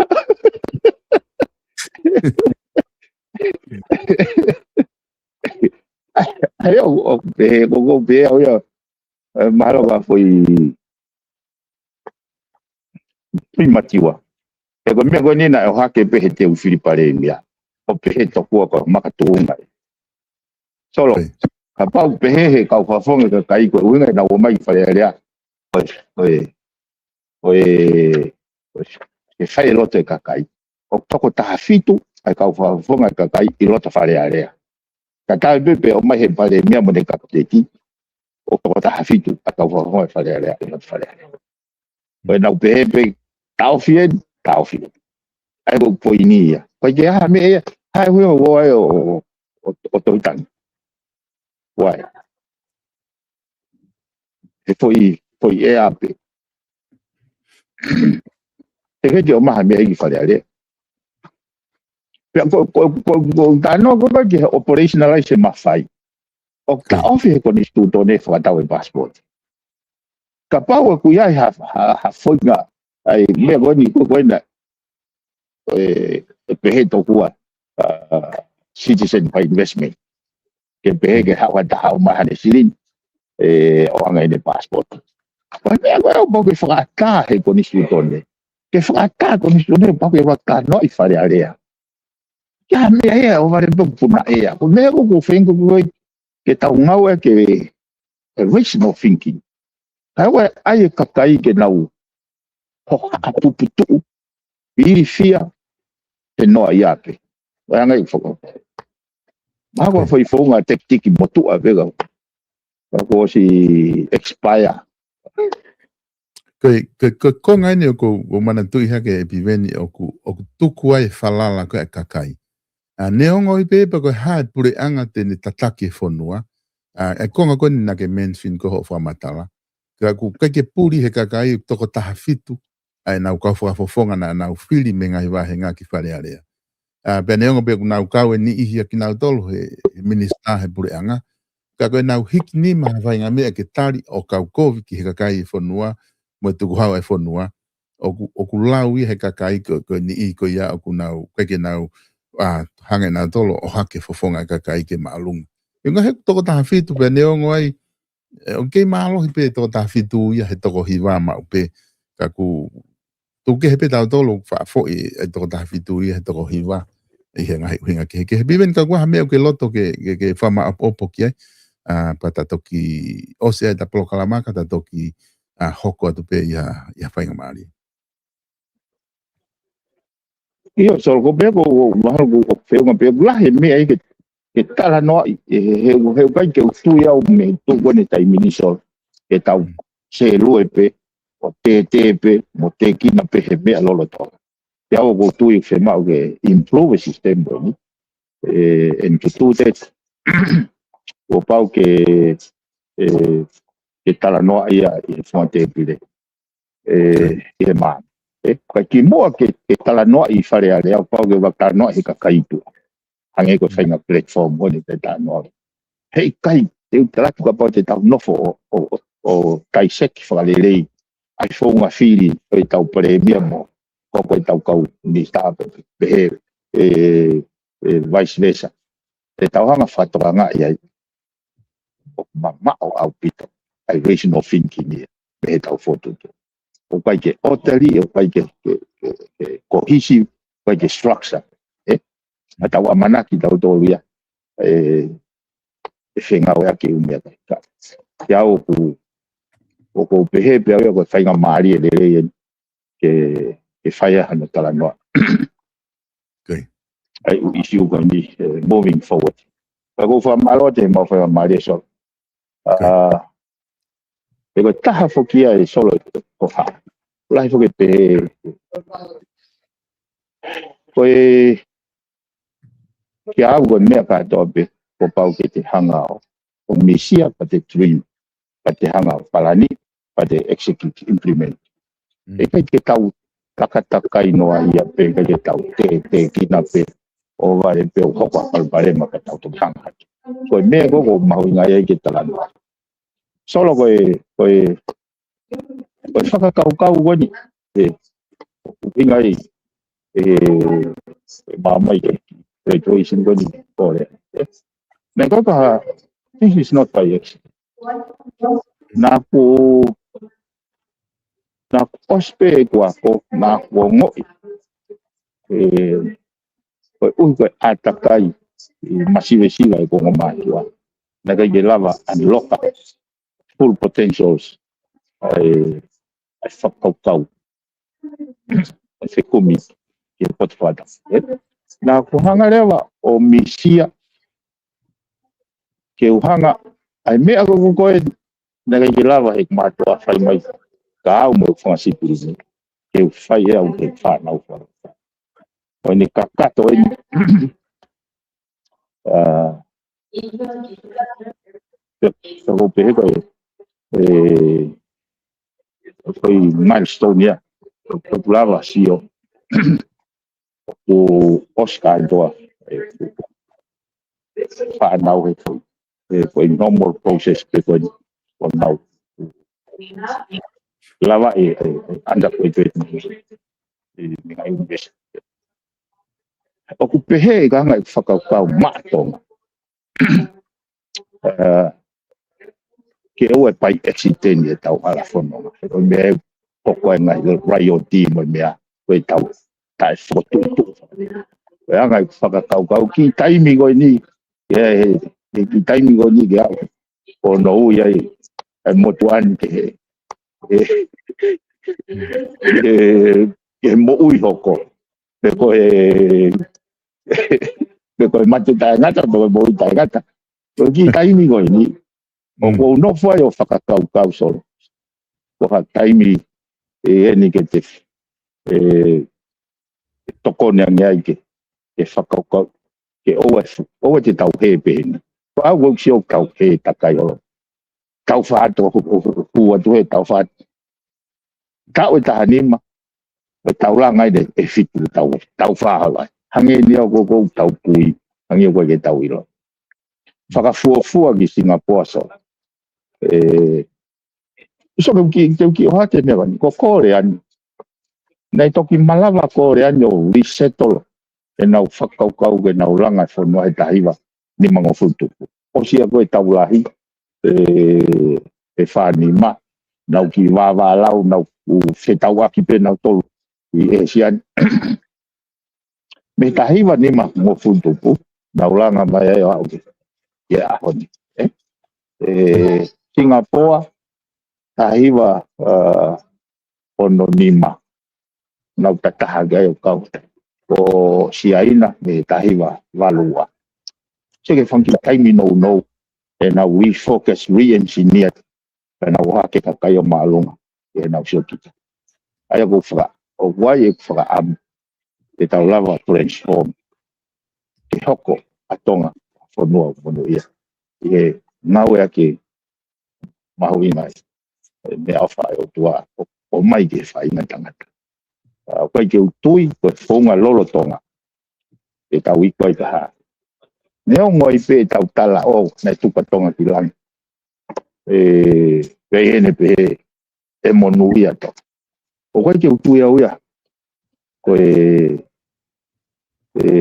ʻA ia ʻoku, ʻoku pehē, ko, ko pehē au ia, ʻe, mahalo ko ha foʻi, foʻi matiua. ʻE ko e meʻa ko eni naʻe ʻohake pē he teu fili palēmia. ʻO pehē tokua ko e makatuʻunga ē. Solo, kapau pehē he kau fakafofonga kakai ko e ʻuhinga ʻenau ō mai ki Fale Alea. ʻOi, ʻoi, ʻoi, ʻoi, ke fai e loto e kakai. ʻOku toko taha fitu ʻa e kau fakafofonga kakai ʻi loto Fale Alea. Ka taimi pē ʻoku ō mai he palēmia mo ʻene kapiteni, ʻoku toko taha fitu ʻa e kau fakafofonga Fale Alea ʻi loto Fale Alea. ʻOku nau pehē pē, taʻofi eni, taʻofi eni. ʻA ia ko e poini ia. ʻIkai ke ʻi ai ha meʻa ia, ha ʻuhinga ʻoku ʻi ai ʻo, ʻo, ʻo, ʻo tohi tangi. ʻOku ʻi ai. He foʻi, foʻi ʻea pē. Teʻeki ke ʻomai ha meʻa ia ki Fale Alea. Pea ko, ko, ko, ko, talanoa ko ē ki he operationalize e mafai. ʻOku taʻofi he konisitūtone fakatau e paasipooti. Kapau ʻoku ʻi ai ha, ha, ha foʻi ngaahi, ʻa e meʻa ko eni ko, ko ena, ʻe, ʻe pehē tokua, ʻa, citizen by investment. Ke pehē ke haʻu ha taha ʻo ʻomai haʻane silini, ʻe, ʻo ʻoange ʻene paasipooti. Ko e meʻa ko ē ʻoku pau ke fakaʻatā he konisitūtone. Ke fakaʻatā konisitūtone, pau ke fakatalanoaʻi Fale Alea. Ko e meʻa ia ʻoku vale pē ʻoku puna ʻea. Ko e meʻa ko ē ʻoku ou feinga ko ē ke tau ngāue ki he rational thinking. Kae ʻoua ʻe ʻai e kakai ke nau hohaʻa puputuʻu, ilifia, he noaʻia pē. ʻOku ʻi ai e ngaahi foʻi, mahalo ko e foʻi founga tactic motuʻa pē kau. Ka kuo ʻosi expire. Ko e, ko e, ko e konga eni ʻoku, ʻoku ou manatuʻi hake ʻe Piveni ʻoku, ʻoku tuku ai e falala ko ē ʻa e kakai. ʻA, neongo ʻi pē pe ko e hā e puleʻanga te ne tataki e fonua. ʻA, e konga ko eni naʻa ke mention ko hoʻo fakamatala. Ka ʻoku ʻikai ke puli he kakai toko taha fitu ʻa ʻenau kau fakafofonga naʻa nau fili mei he ngaahi vāhenga ki Fale Alea. ʻA, pea neongo pē ʻoku nau kau e niʻihi ʻa kinautolu he, he minisitā he puleʻanga, ka ko ʻenau hiki nima ha faʻahinga meʻa ke tali ʻo kau kovi ki he kakai e fonua, mo e tukuhau e fonua, ʻoku, ʻoku lau ia he kakai ko, ko e niʻihi ko ia ʻoku nau, ʻikai ke nau, ʻa, hanga ʻe nautolu ʻo ʻohake fofonga e kakai ke māʻolunga. ʻI he ngaahi toko taha fitu pea neongo ai, ʻe, ʻoku kei mālohi pē toko taha fitu ia he toko hiva maʻu pē, ka ʻoku tuku kehe pē tautolu faʻa foʻi e toko taha fitu ia he toko hiva ʻi he ngaahi ʻuhinga kehekehe. Piveni, ka ʻoku ʻi ai ha meʻa ʻoku ke loto ke, ke, ke fakamaʻopoʻopo ki ai, ʻa, pea ta toki ʻosi ai ʻeta polokalama ka ta toki, ʻa, hoko atu pē ʻi ha, ʻi ha faingamālie. ʻIo, Solo, ko e meʻa ko, ko, mahalo ko, ko e feʻunga pē, ʻoku lahi e meʻa ia ke, ke talanoaʻi, he, he, he, he ʻikai ke u tui au mei he tuʻu ko eni he taimi ni, Solo, ke tau sēlue pē, ʻo tētē pē, mo tēkina pē he meʻa lolotonga. Pea ʻoku ou tui ʻoku fiemaʻu ke improve e system ko eni. ʻE, and to do that, kuo pau ke, ʻe, ke talanoaʻi ia ʻi he founga tēpile. ʻE, ʻi he mā. ʻE, ka kimuʻa ke, ke talanoaʻi ʻi Fale Alea, kuo pau ke ʻoua talanoaʻi he kakai tuʻa. Hangē ko e faʻahinga platform ko eni ke talanoa. Heʻikai, te u tala atu kapau te tau nofo ʻo, ʻo, ʻo, ʻo dissect fakalelei ʻa e founga fili ʻo ʻetau palēmia mo, ko, ko ʻetau kau minisitā pē, pehē, ʻe, ʻe vice versa. Te tau hanga fakatokangaʻi ai ʻoku mamaʻo ʻaupito ʻa e rational thinking ia mei heʻetau fokotuʻutuʻu. ʻOku ʻikai ke orderly, ʻoku ʻikai ke, ke, ke, ke cohesive, ʻoku ʻikai ke structure. ʻE? Naʻa tau ʻamanaki tautolu ia, ʻe, ʻe fengāueʻaki e ʻū meʻakai. Ka, ʻi he ʻaho ʻoku, ʻoku ou pehē pē au ia ko e faingamālie lelei eni ke, ke fai ai hano talanoa. ʻA e ʻū ʻisiū ko eni, ʻe, moving forward. Ka ʻoku ou fakamālō atu he mau faingamālie, Solo. ʻA, ʻe ko e taha foki ia, ʻe Solo, ko ha. Lahi foki pē. Ko e, kiate au ko e meʻa kātoa pē, kuo pau ke te hanga ʻo, ʻo misia, pea te dream, pea te hanga ʻo palani, pea te execute, implement. ʻIkai ke tau takatakai noa ia pē, ʻikai ke tau tē, tēkina pē, ʻo vale pē ʻo hoko ʻa e palopalema ka tau toki hanga hake. Ko e meʻa ko ē ʻoku mahuʻinga ai ke talanoa. Solo, ko e, ko e, ko e fakakaukau ko eni, ʻe, ʻuhinga ai, ʻe, ʻe māmani ke graduation ko eni, ko e, ʻe. Naʻe ko e ka, this is not by accident. Naʻa ku, naʻa ku ʻosi pē ʻeku ako, naʻa ku ongoʻi. ʻE, ko e ʻuhi ko e ʻātakai, ʻe, masivesiva ʻeku ongomātuʻa. Naʻe ʻikai ke lava unlock full potentials ʻa e, ʻa e fakakaukau. ʻA e fekumi ki he poto fata. ʻE? Naʻa ku hanga leva ʻo misia ke u hanga ʻa e meʻa ko ē ko ē naʻe ʻikai ke lava heʻeku mātuʻa fai mai kia au mo e fanga sipuli ni. Ke u fai ʻe au ki he fānau fānau. ʻO ʻene kakato eni. ʻA, pea, pea ʻoku ou pehē ko e, ʻe, ko e milestone ia. ʻOku lava sio. ʻOku ʻosi kātoa, ʻe, fānau he ko e, ʻe, ko e normal process pē ko eni. Ko ʻenau lava ʻe, ʻe, ʻe, anda ko e pē ʻi he ngaahi university. ʻOku pehē ʻe ka ngaahi fakakaukau maʻa Tonga. ʻE, ke ʻoua ʻe by accident ʻetau hala fononga. Ko e meʻa ʻe hoko ai ngaahi raʻioti mo e meʻa ko ʻetau taʻefokotuʻutuʻu. Ko e anga ʻeku fakakaukau ki he taimi ko eni, ʻe, he, he ki he taimi ko eni ke aʻu ʻo nofo ai ʻa e motuʻa ni ke, ʻe, ʻe, ke moʻui hoko. Pe ko e, pe ko e mate taʻengata, pe ko e moʻui taʻengata. Ko e ki he taimi ko eni, ʻoku ou nofo ai ʻo fakakaukau, Solo. Ko ha taimi ʻe eni ke te, ʻe, tokoni ange ai ke, ke fakakaukau, ke ʻoua ʻe fu-, ʻoua te tau hē pehē ni. Ko au ʻoku ou sio ʻoku tau hē takai ʻo tau faʻato, hu, hu, hu, hu atu he tau faʻato. Taʻu ʻe taha nima, Ko e taulanga ʻi he, ʻe fitu tau, tau fā halaʻi. Hangē ni au ko, ko tau kui, hangē ko e ke tau ʻilo. Fakafuofua ki Singapoa Solo. ʻE, so ke uki, ke uki ʻo hake meʻa ni, ko Korea ni. Naʻe toki malava Korea ni ʻo resettle ʻenau fakakaukau ke nau langa e fonua he taha hiva nimangofulu tupu. ʻOsi ia ko e tau lahi, ʻe, ʻe fā nima, nau ki vāvālau, nau u fetauʻaki pē nau tolu ʻi ʻĒsia ni. Mei he taha hiva nimangofulu tupu, nau langa mai ai ʻo aʻu ki he ʻaho ni. ʻE, ʻe, Singapoa, taha hiva, ʻa, ono nima. Nau tataha ki ai ʻo kau. Ko Siaina, mei he taha hiva valu ua. Se ke fanga kiʻi taimi nounou, ʻenau refocus, re-engineer, ʻenau hake kakai ʻo māʻolunga, ʻenau siokita. ʻA ia ko e faka, ʻoku ʻi ai ʻeku fakaʻamu, ke tau lava transform, ke hoko ʻa Tonga, fonua, fonua ia. ʻI he ngāueʻaki mahuʻinga ʻa e meʻaʻofa ʻa e ʻOtua, ʻo, ʻomai ki he faʻahinga tangata. ʻA, ʻoku ʻikai ke u tui, ko e founga lolotonga. ʻE tau ʻi ai ka hā. Neongo ai pē ʻetau tala ʻo, naʻe tuku ʻa Tonga ki langi. ʻE, pehē ni pehē, ʻe monūʻia Tonga. ʻOku ʻikai ke u tui au ia. Ko e, ʻe,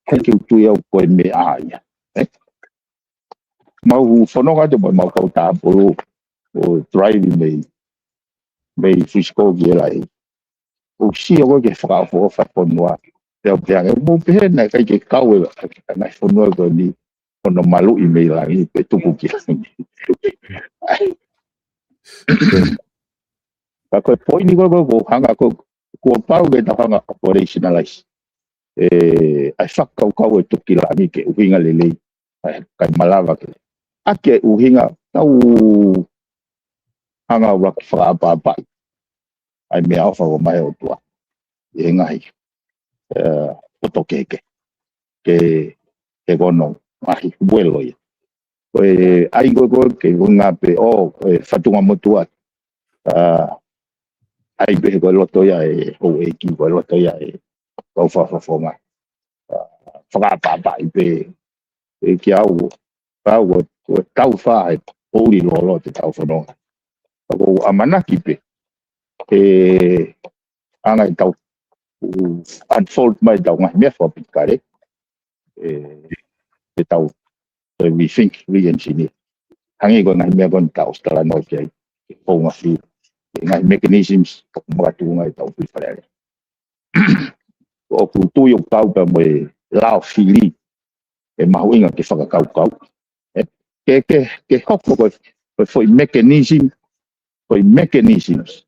ʻikai ke u tui au ko e meʻa ia. ʻE? Mau fononga atu mo e mau kau tāpulu ʻo drive mei, mei Frisco ki L A. ʻOku sio ko e ke fakaʻofoʻofa fonua. Pea u pehē ange, mou pehē naʻe ʻikai ke kau e, ʻa e fonua ko eni, hono maluʻi mei langi, pe tuku ki langi. Ka ko e poini ko e, ko e, ko e hanga ko e, kuo pau ke tau hanga operationalize. ʻE, ʻa e fakakaukau ʻe tuku ki langi ke ʻuhinga lelei. ʻA e kai malava ke. ʻA ke ʻuhinga, tau hanga ʻo fakaʻapaʻapaʻi ʻa e meʻaʻofa ʻoku ʻomai ʻe he ʻOtua ʻi he ngaahi, ʻe, poto kehekehe. Ke, ke kono, ngaahi uelo ia. Ko e ʻai ko e ko e ke ʻuhinga pē ʻo, ko e fatunga motuʻa. ʻA, ʻai pē ko e loto ia ʻe houʻeiki, ko e loto ia ʻe kau fakafofonga. ʻA, fakaʻapaʻapaʻi pē, ʻe ki au, kau ko, ko e tau fā he poʻuli lolo te tau fononga. Ka ʻoku ou ʻamanaki pē, ʻe anga ʻetau, u, unfold mai ʻetau ngaahi meʻa fakapikale, ʻe, ʻetau, ʻe rethink, re-engineer. Hangē ko e ngaahi meʻa ko eni tau talanoa ki ai, ke fou ngaahi, ʻe ngaahi mechanisms, ʻoku makatuʻunga ʻetau fili Fale Alea. ʻOku tui ʻoku kau pea mo e lao fili, ʻe mahuʻinga ke fakakaukau. ʻE, ke, ke, ke hoko ko e, ko e foʻi mechanism, foʻi mechanisms.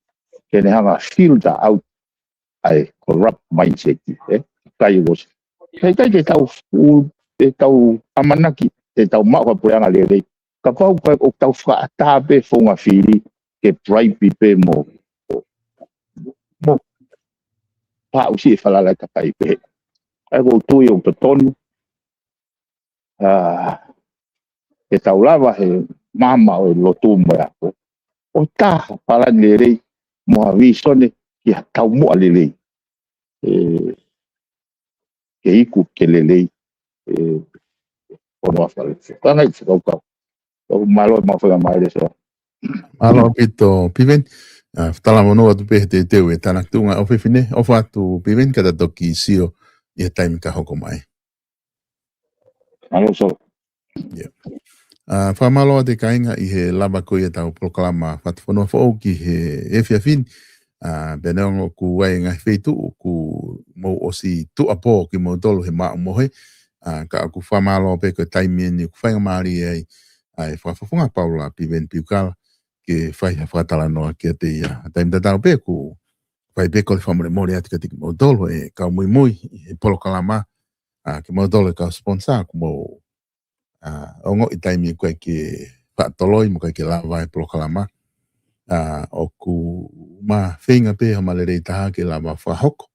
Ke ne hanga filter out ʻa e corrupt mindset, ʻe? Kai ʻoku ʻosi. He ʻikai ke tau, u, ʻe tau ʻamanaki, ʻe tau maʻu ha puleʻanga lelei. Kapau ko e ʻoku tau fakaʻatā pē founga fili, ke bribe pē mo, mo, pāʻusi e falala ʻa e kakai pē. ʻA ia ʻoku ou tui ʻoku totonu, ʻa, ke tau lava he maama ʻo e lotu mo e ako. ʻO tā ha palani lelei, mo ha vīsone, ki ha taumuʻa lelei. ʻE, ke iku ke lelei, ʻe, ʻo noa fale. Ka ngai fakakaukau. ʻOku mālō e mau fai mai le so. Mālō ʻaupito, Piveni. ʻA, fakatalamonū atu pē he teuteu e tānaki tuʻunga ʻofefine, ʻofa atu Piveni ka ta toki sio ʻi he taimi ka hoko mai. Mālō so. ʻIo. ʻA, fakamālō atu kāinga ʻi he lava ko ia ʻetau polokalama Fatufonua Foʻou ki he efiafi ni. ʻA, pea neongo ʻoku ʻi ai e ngaahi feituʻu ʻoku mou ʻosi tuʻapō kimoutolu he maʻu mohe. ʻA, ka ʻoku fakamālō pē ko e taimi eni ʻoku faingamālie ai ʻa e Fakafofonga Paula Piveni Piukala ke fai ha fakatalanoa kiate ia. Taimi tatau pē ʻoku fai pē ko e fakamolemole atu kiate kimoutolu ʻe kau muimui ʻi he polokalama, ʻa, kimoutolu e kau sponsor ʻoku mou, ʻa, ongoʻi taimi ko ē ke fakatoloi mo ʻikai ke lava e polokalama. ʻA, ʻoku ma feinga pē ha malelei taha ke lava fakahoko.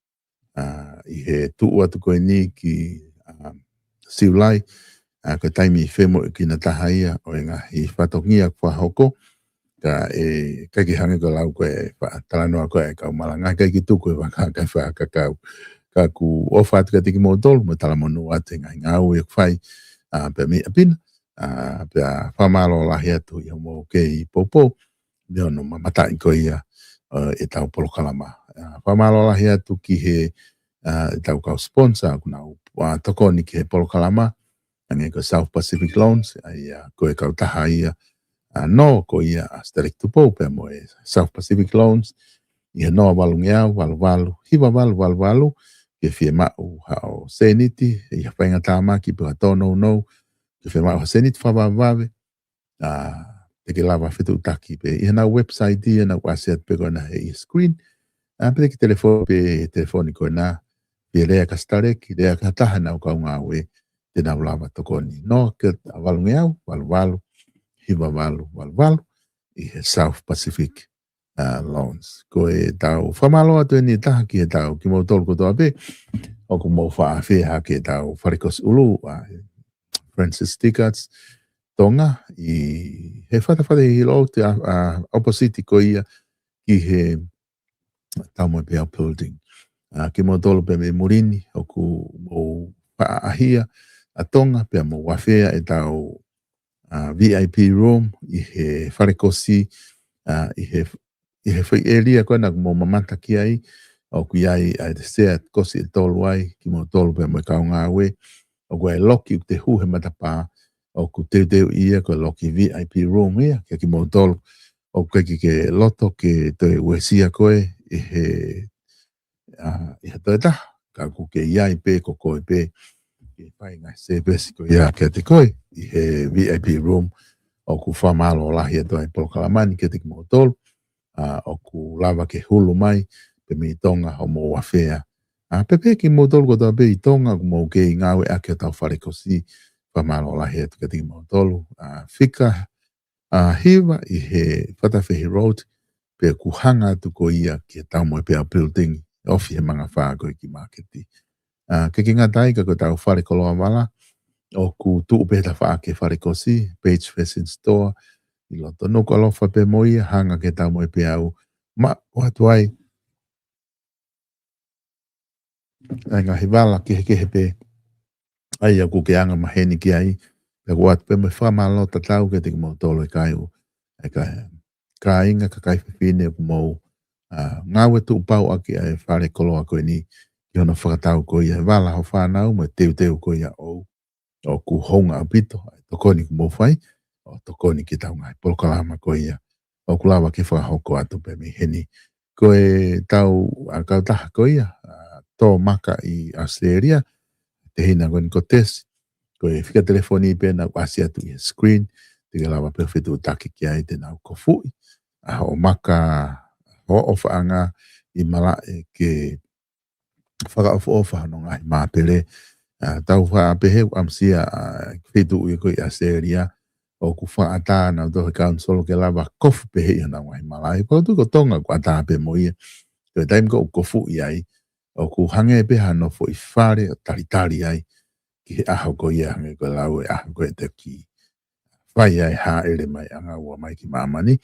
ʻA, ʻi he tuʻu atu ko eni ki, ʻa, Siulai, ʻa, ko e taimi femoʻuekina taha ia ʻo e ngaahi fatongia ʻoku fakahoko. Ka ʻe, ʻikai ke hangē ko e lau ko ē, faʻa talanoa ko ē kau malanga, ʻikai ke tuku e vaka kae fakakakau. Ka ʻoku ʻofa atu kiate kimoutolu, mo talamonū atu he ngaahi ngāue ʻoku fai, ʻa, pea mei ʻapi na, ʻa, pea fakamālō lahi atu ʻi hoʻomou kei poupou, mei hono mamataʻi ko ia, ʻa, ʻetau polokalama. ʻA, fakamālō lahi atu ki he, ʻa, ʻetau kau sponsor, ʻoku nau, ʻa, tokoni ki he polokalama, hangē ko e South Pacific Loans, ʻa ia ko e kautaha ia, ʻa, nō ko ia ʻa Steleki Tupou pea mo e South Pacific Loans, ʻi he noa valungeau, valu valu, hiva valu valu valu, ke fiemaʻu haʻo sēniti, ʻi ha faingatāmaki pe ha tōnounou, ke fiemaʻu ha sēniti fakavavevave, ʻa, te ke lava fetuʻutaki pē ʻi heʻenau website ia naʻá ku ʻasi atu pē ko ena he screen. ʻA, pe te ke telefoni pē he telefoni ko ena, pe lea kia Steleki, lea ki ha taha ʻenau kau ngāue, te nau lava tokoni. Noa ki he valungeau, valu valu, hiva valu valu valu, ʻi he South Pacific, ʻa, Loans. Ko ʻetau fakamālō atu eni taha ki heʻetau, kimoutolu kotoa pē, ʻoku mou faʻa fie hake ʻetau falekosi ʻulu, ʻa, Francis Stickards Tonga, ʻi he Fatafata Hill Road, ʻa, ʻa, opposite ko ia ki he Taumoepeau Building. ʻA, kimoutolu pē mei muli ni, ʻoku mou faʻa ʻahia ʻa Tonga, pea mou afea ʻetau, ʻa, V I P room ʻi he falekosi, ʻa, ʻi he, ʻi he foʻi ʻēlia ko ena ʻoku mou mamata ki ai, ʻoku ʻi ai ʻa e sea kosi ʻe tolu ai, kimoutolu pea mo e kau ngāue, ʻoku ʻi ai e loki ʻoku te hū he matapā, ʻoku teuteu ia ko e loki V I P room ia, kia kimoutolu ʻoku ʻikai ke, ke loto ke toe uesia koe ʻi he, ʻa, ʻi ha toe taha, ka ʻoku ke ʻi ai pē ko koe pē, ke fai e ngaahi sēvesi ko ia kiate koe, ʻi he V I P room, ʻoku fakamālō lahi atu ai e polokalama ni kiate kimoutolu, ʻa, ʻoku lava ke hulu mai, pē mei Tonga hoʻomou afea. ʻA, pea pehē kimoutolu kotoa pē ʻi Tonga, ʻoku mou kei ngāueʻaki hotau falekosi, fakamālō lahi atu kiate kimoutolu. ʻA, fika, ʻa, hiva ʻi he Fatafata Hill Road, pea ʻoku hanga atu ko ia ki he Taumoepeau Building, ofi he mangafā ko ē ki māketi. ʻA, ʻikai ke ngata ai ka ko ʻetau fale koloa vala, ʻoku tuʻu pē he tafaʻaki e falekosi, Page Fashion Store, ʻi loto. Nukuʻalofa pē mo ia, hanga ki he Taumoepeau, maʻu atu ai ʻa e ngaahi vala kehekehe pē, ʻa ia ʻoku ke anga maheni ki ai, pea ʻoku ʻoatu pē mo e fakamālō tatau kiate kimoutolu e kai u, e kai, kāinga kakai fefine ʻoku mou, ʻa, ngāue tuʻu pau ʻaki ʻa e fale koloa ko eni, ki hono fakatau ko ia e vala ho fānau, mo e teuteu ko ia ʻoʻou, ʻoku hounga ʻaupito ʻa e tokoni ʻoku mou fai, ʻo tokoni ki heʻetau ngaahi polokalama ko ia, ʻoku lava ke fakahoko atu pē mei heni. Ko ʻetau, ʻa, kautaha ko ia, ʻa, tō maka ʻi ʻAositelēlia, tehina ko eni ko Tesi, ko e fika telefoni pē naʻá ku ʻasi atu ʻi he screen, te ke lava pē ʻo fetuʻutaki ki ai te nau kofuʻi ʻa hoʻo maka, hoʻo ʻofaʻanga ʻi malaʻe ke fakaʻofoʻofa hono ngaahi māpele. ʻA, tau faʻa pehē ʻoku ʻamusia ʻa e feituʻu ia ko ē ʻi ʻAositelēlia, ʻoku fakaʻatā nautolu he kaunisolo ke lava kofu pē heʻi honau ngaahi malaʻe. Pea ʻoku ou tui ko Tonga ʻoku ʻatā pē mo ia. Ko e taimi ko ē ʻoku kofuʻi ai, ʻoku hangē pē hano foʻi fale ʻo talitali ai ki he ʻaho ko ia, hangē ko e lau e ʻaho ko ē te ke fai ai e hāʻele mai ʻanga ua mai ki māmani.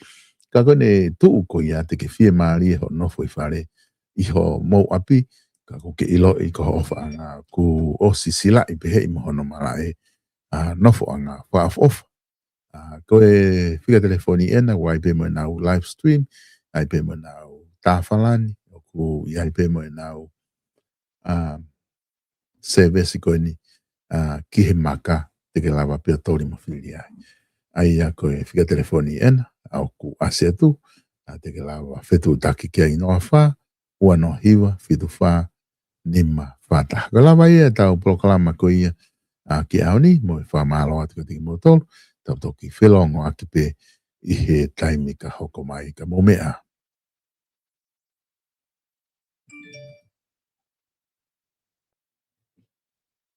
Ka ko ʻene tuʻu ko ia te ke fiemālie hoʻo nofo ʻi fale ʻi homou ʻapi, ka ʻoku ke ʻiloʻi ko hoʻo ʻofaʻanga kuo ʻosi silaʻi pē heʻi mo hono malaʻe, ʻa, nofoʻanga fakaʻofoʻofa. ʻA, ko e fika telefoni ena, ʻoku ʻi ai pē mo ʻenau live stream, ʻi ai pē mo ʻenau tāfalani, ʻoku ʻi ai pē mo ʻenau, ʻa, sēvesi ko eni, ʻa, ki he maka, te ke lava pē ʻo toli mo fili ai. ʻA ia ko e fika telefoni ena, ʻa, ʻoku ʻasi atu, ʻa, te ke lava fetuʻutaki ki ai, noa fā, ua noa hiva, fitu fā, nima fā taha. Ko e lava ia ʻetau polokalama ko ia, ʻa, ki he ʻaho ni, mo e fakamālō atu kiate kimoutolu, tau toki felōngoaki pē ʻi he taimi ka hoko mai, ka mou meʻa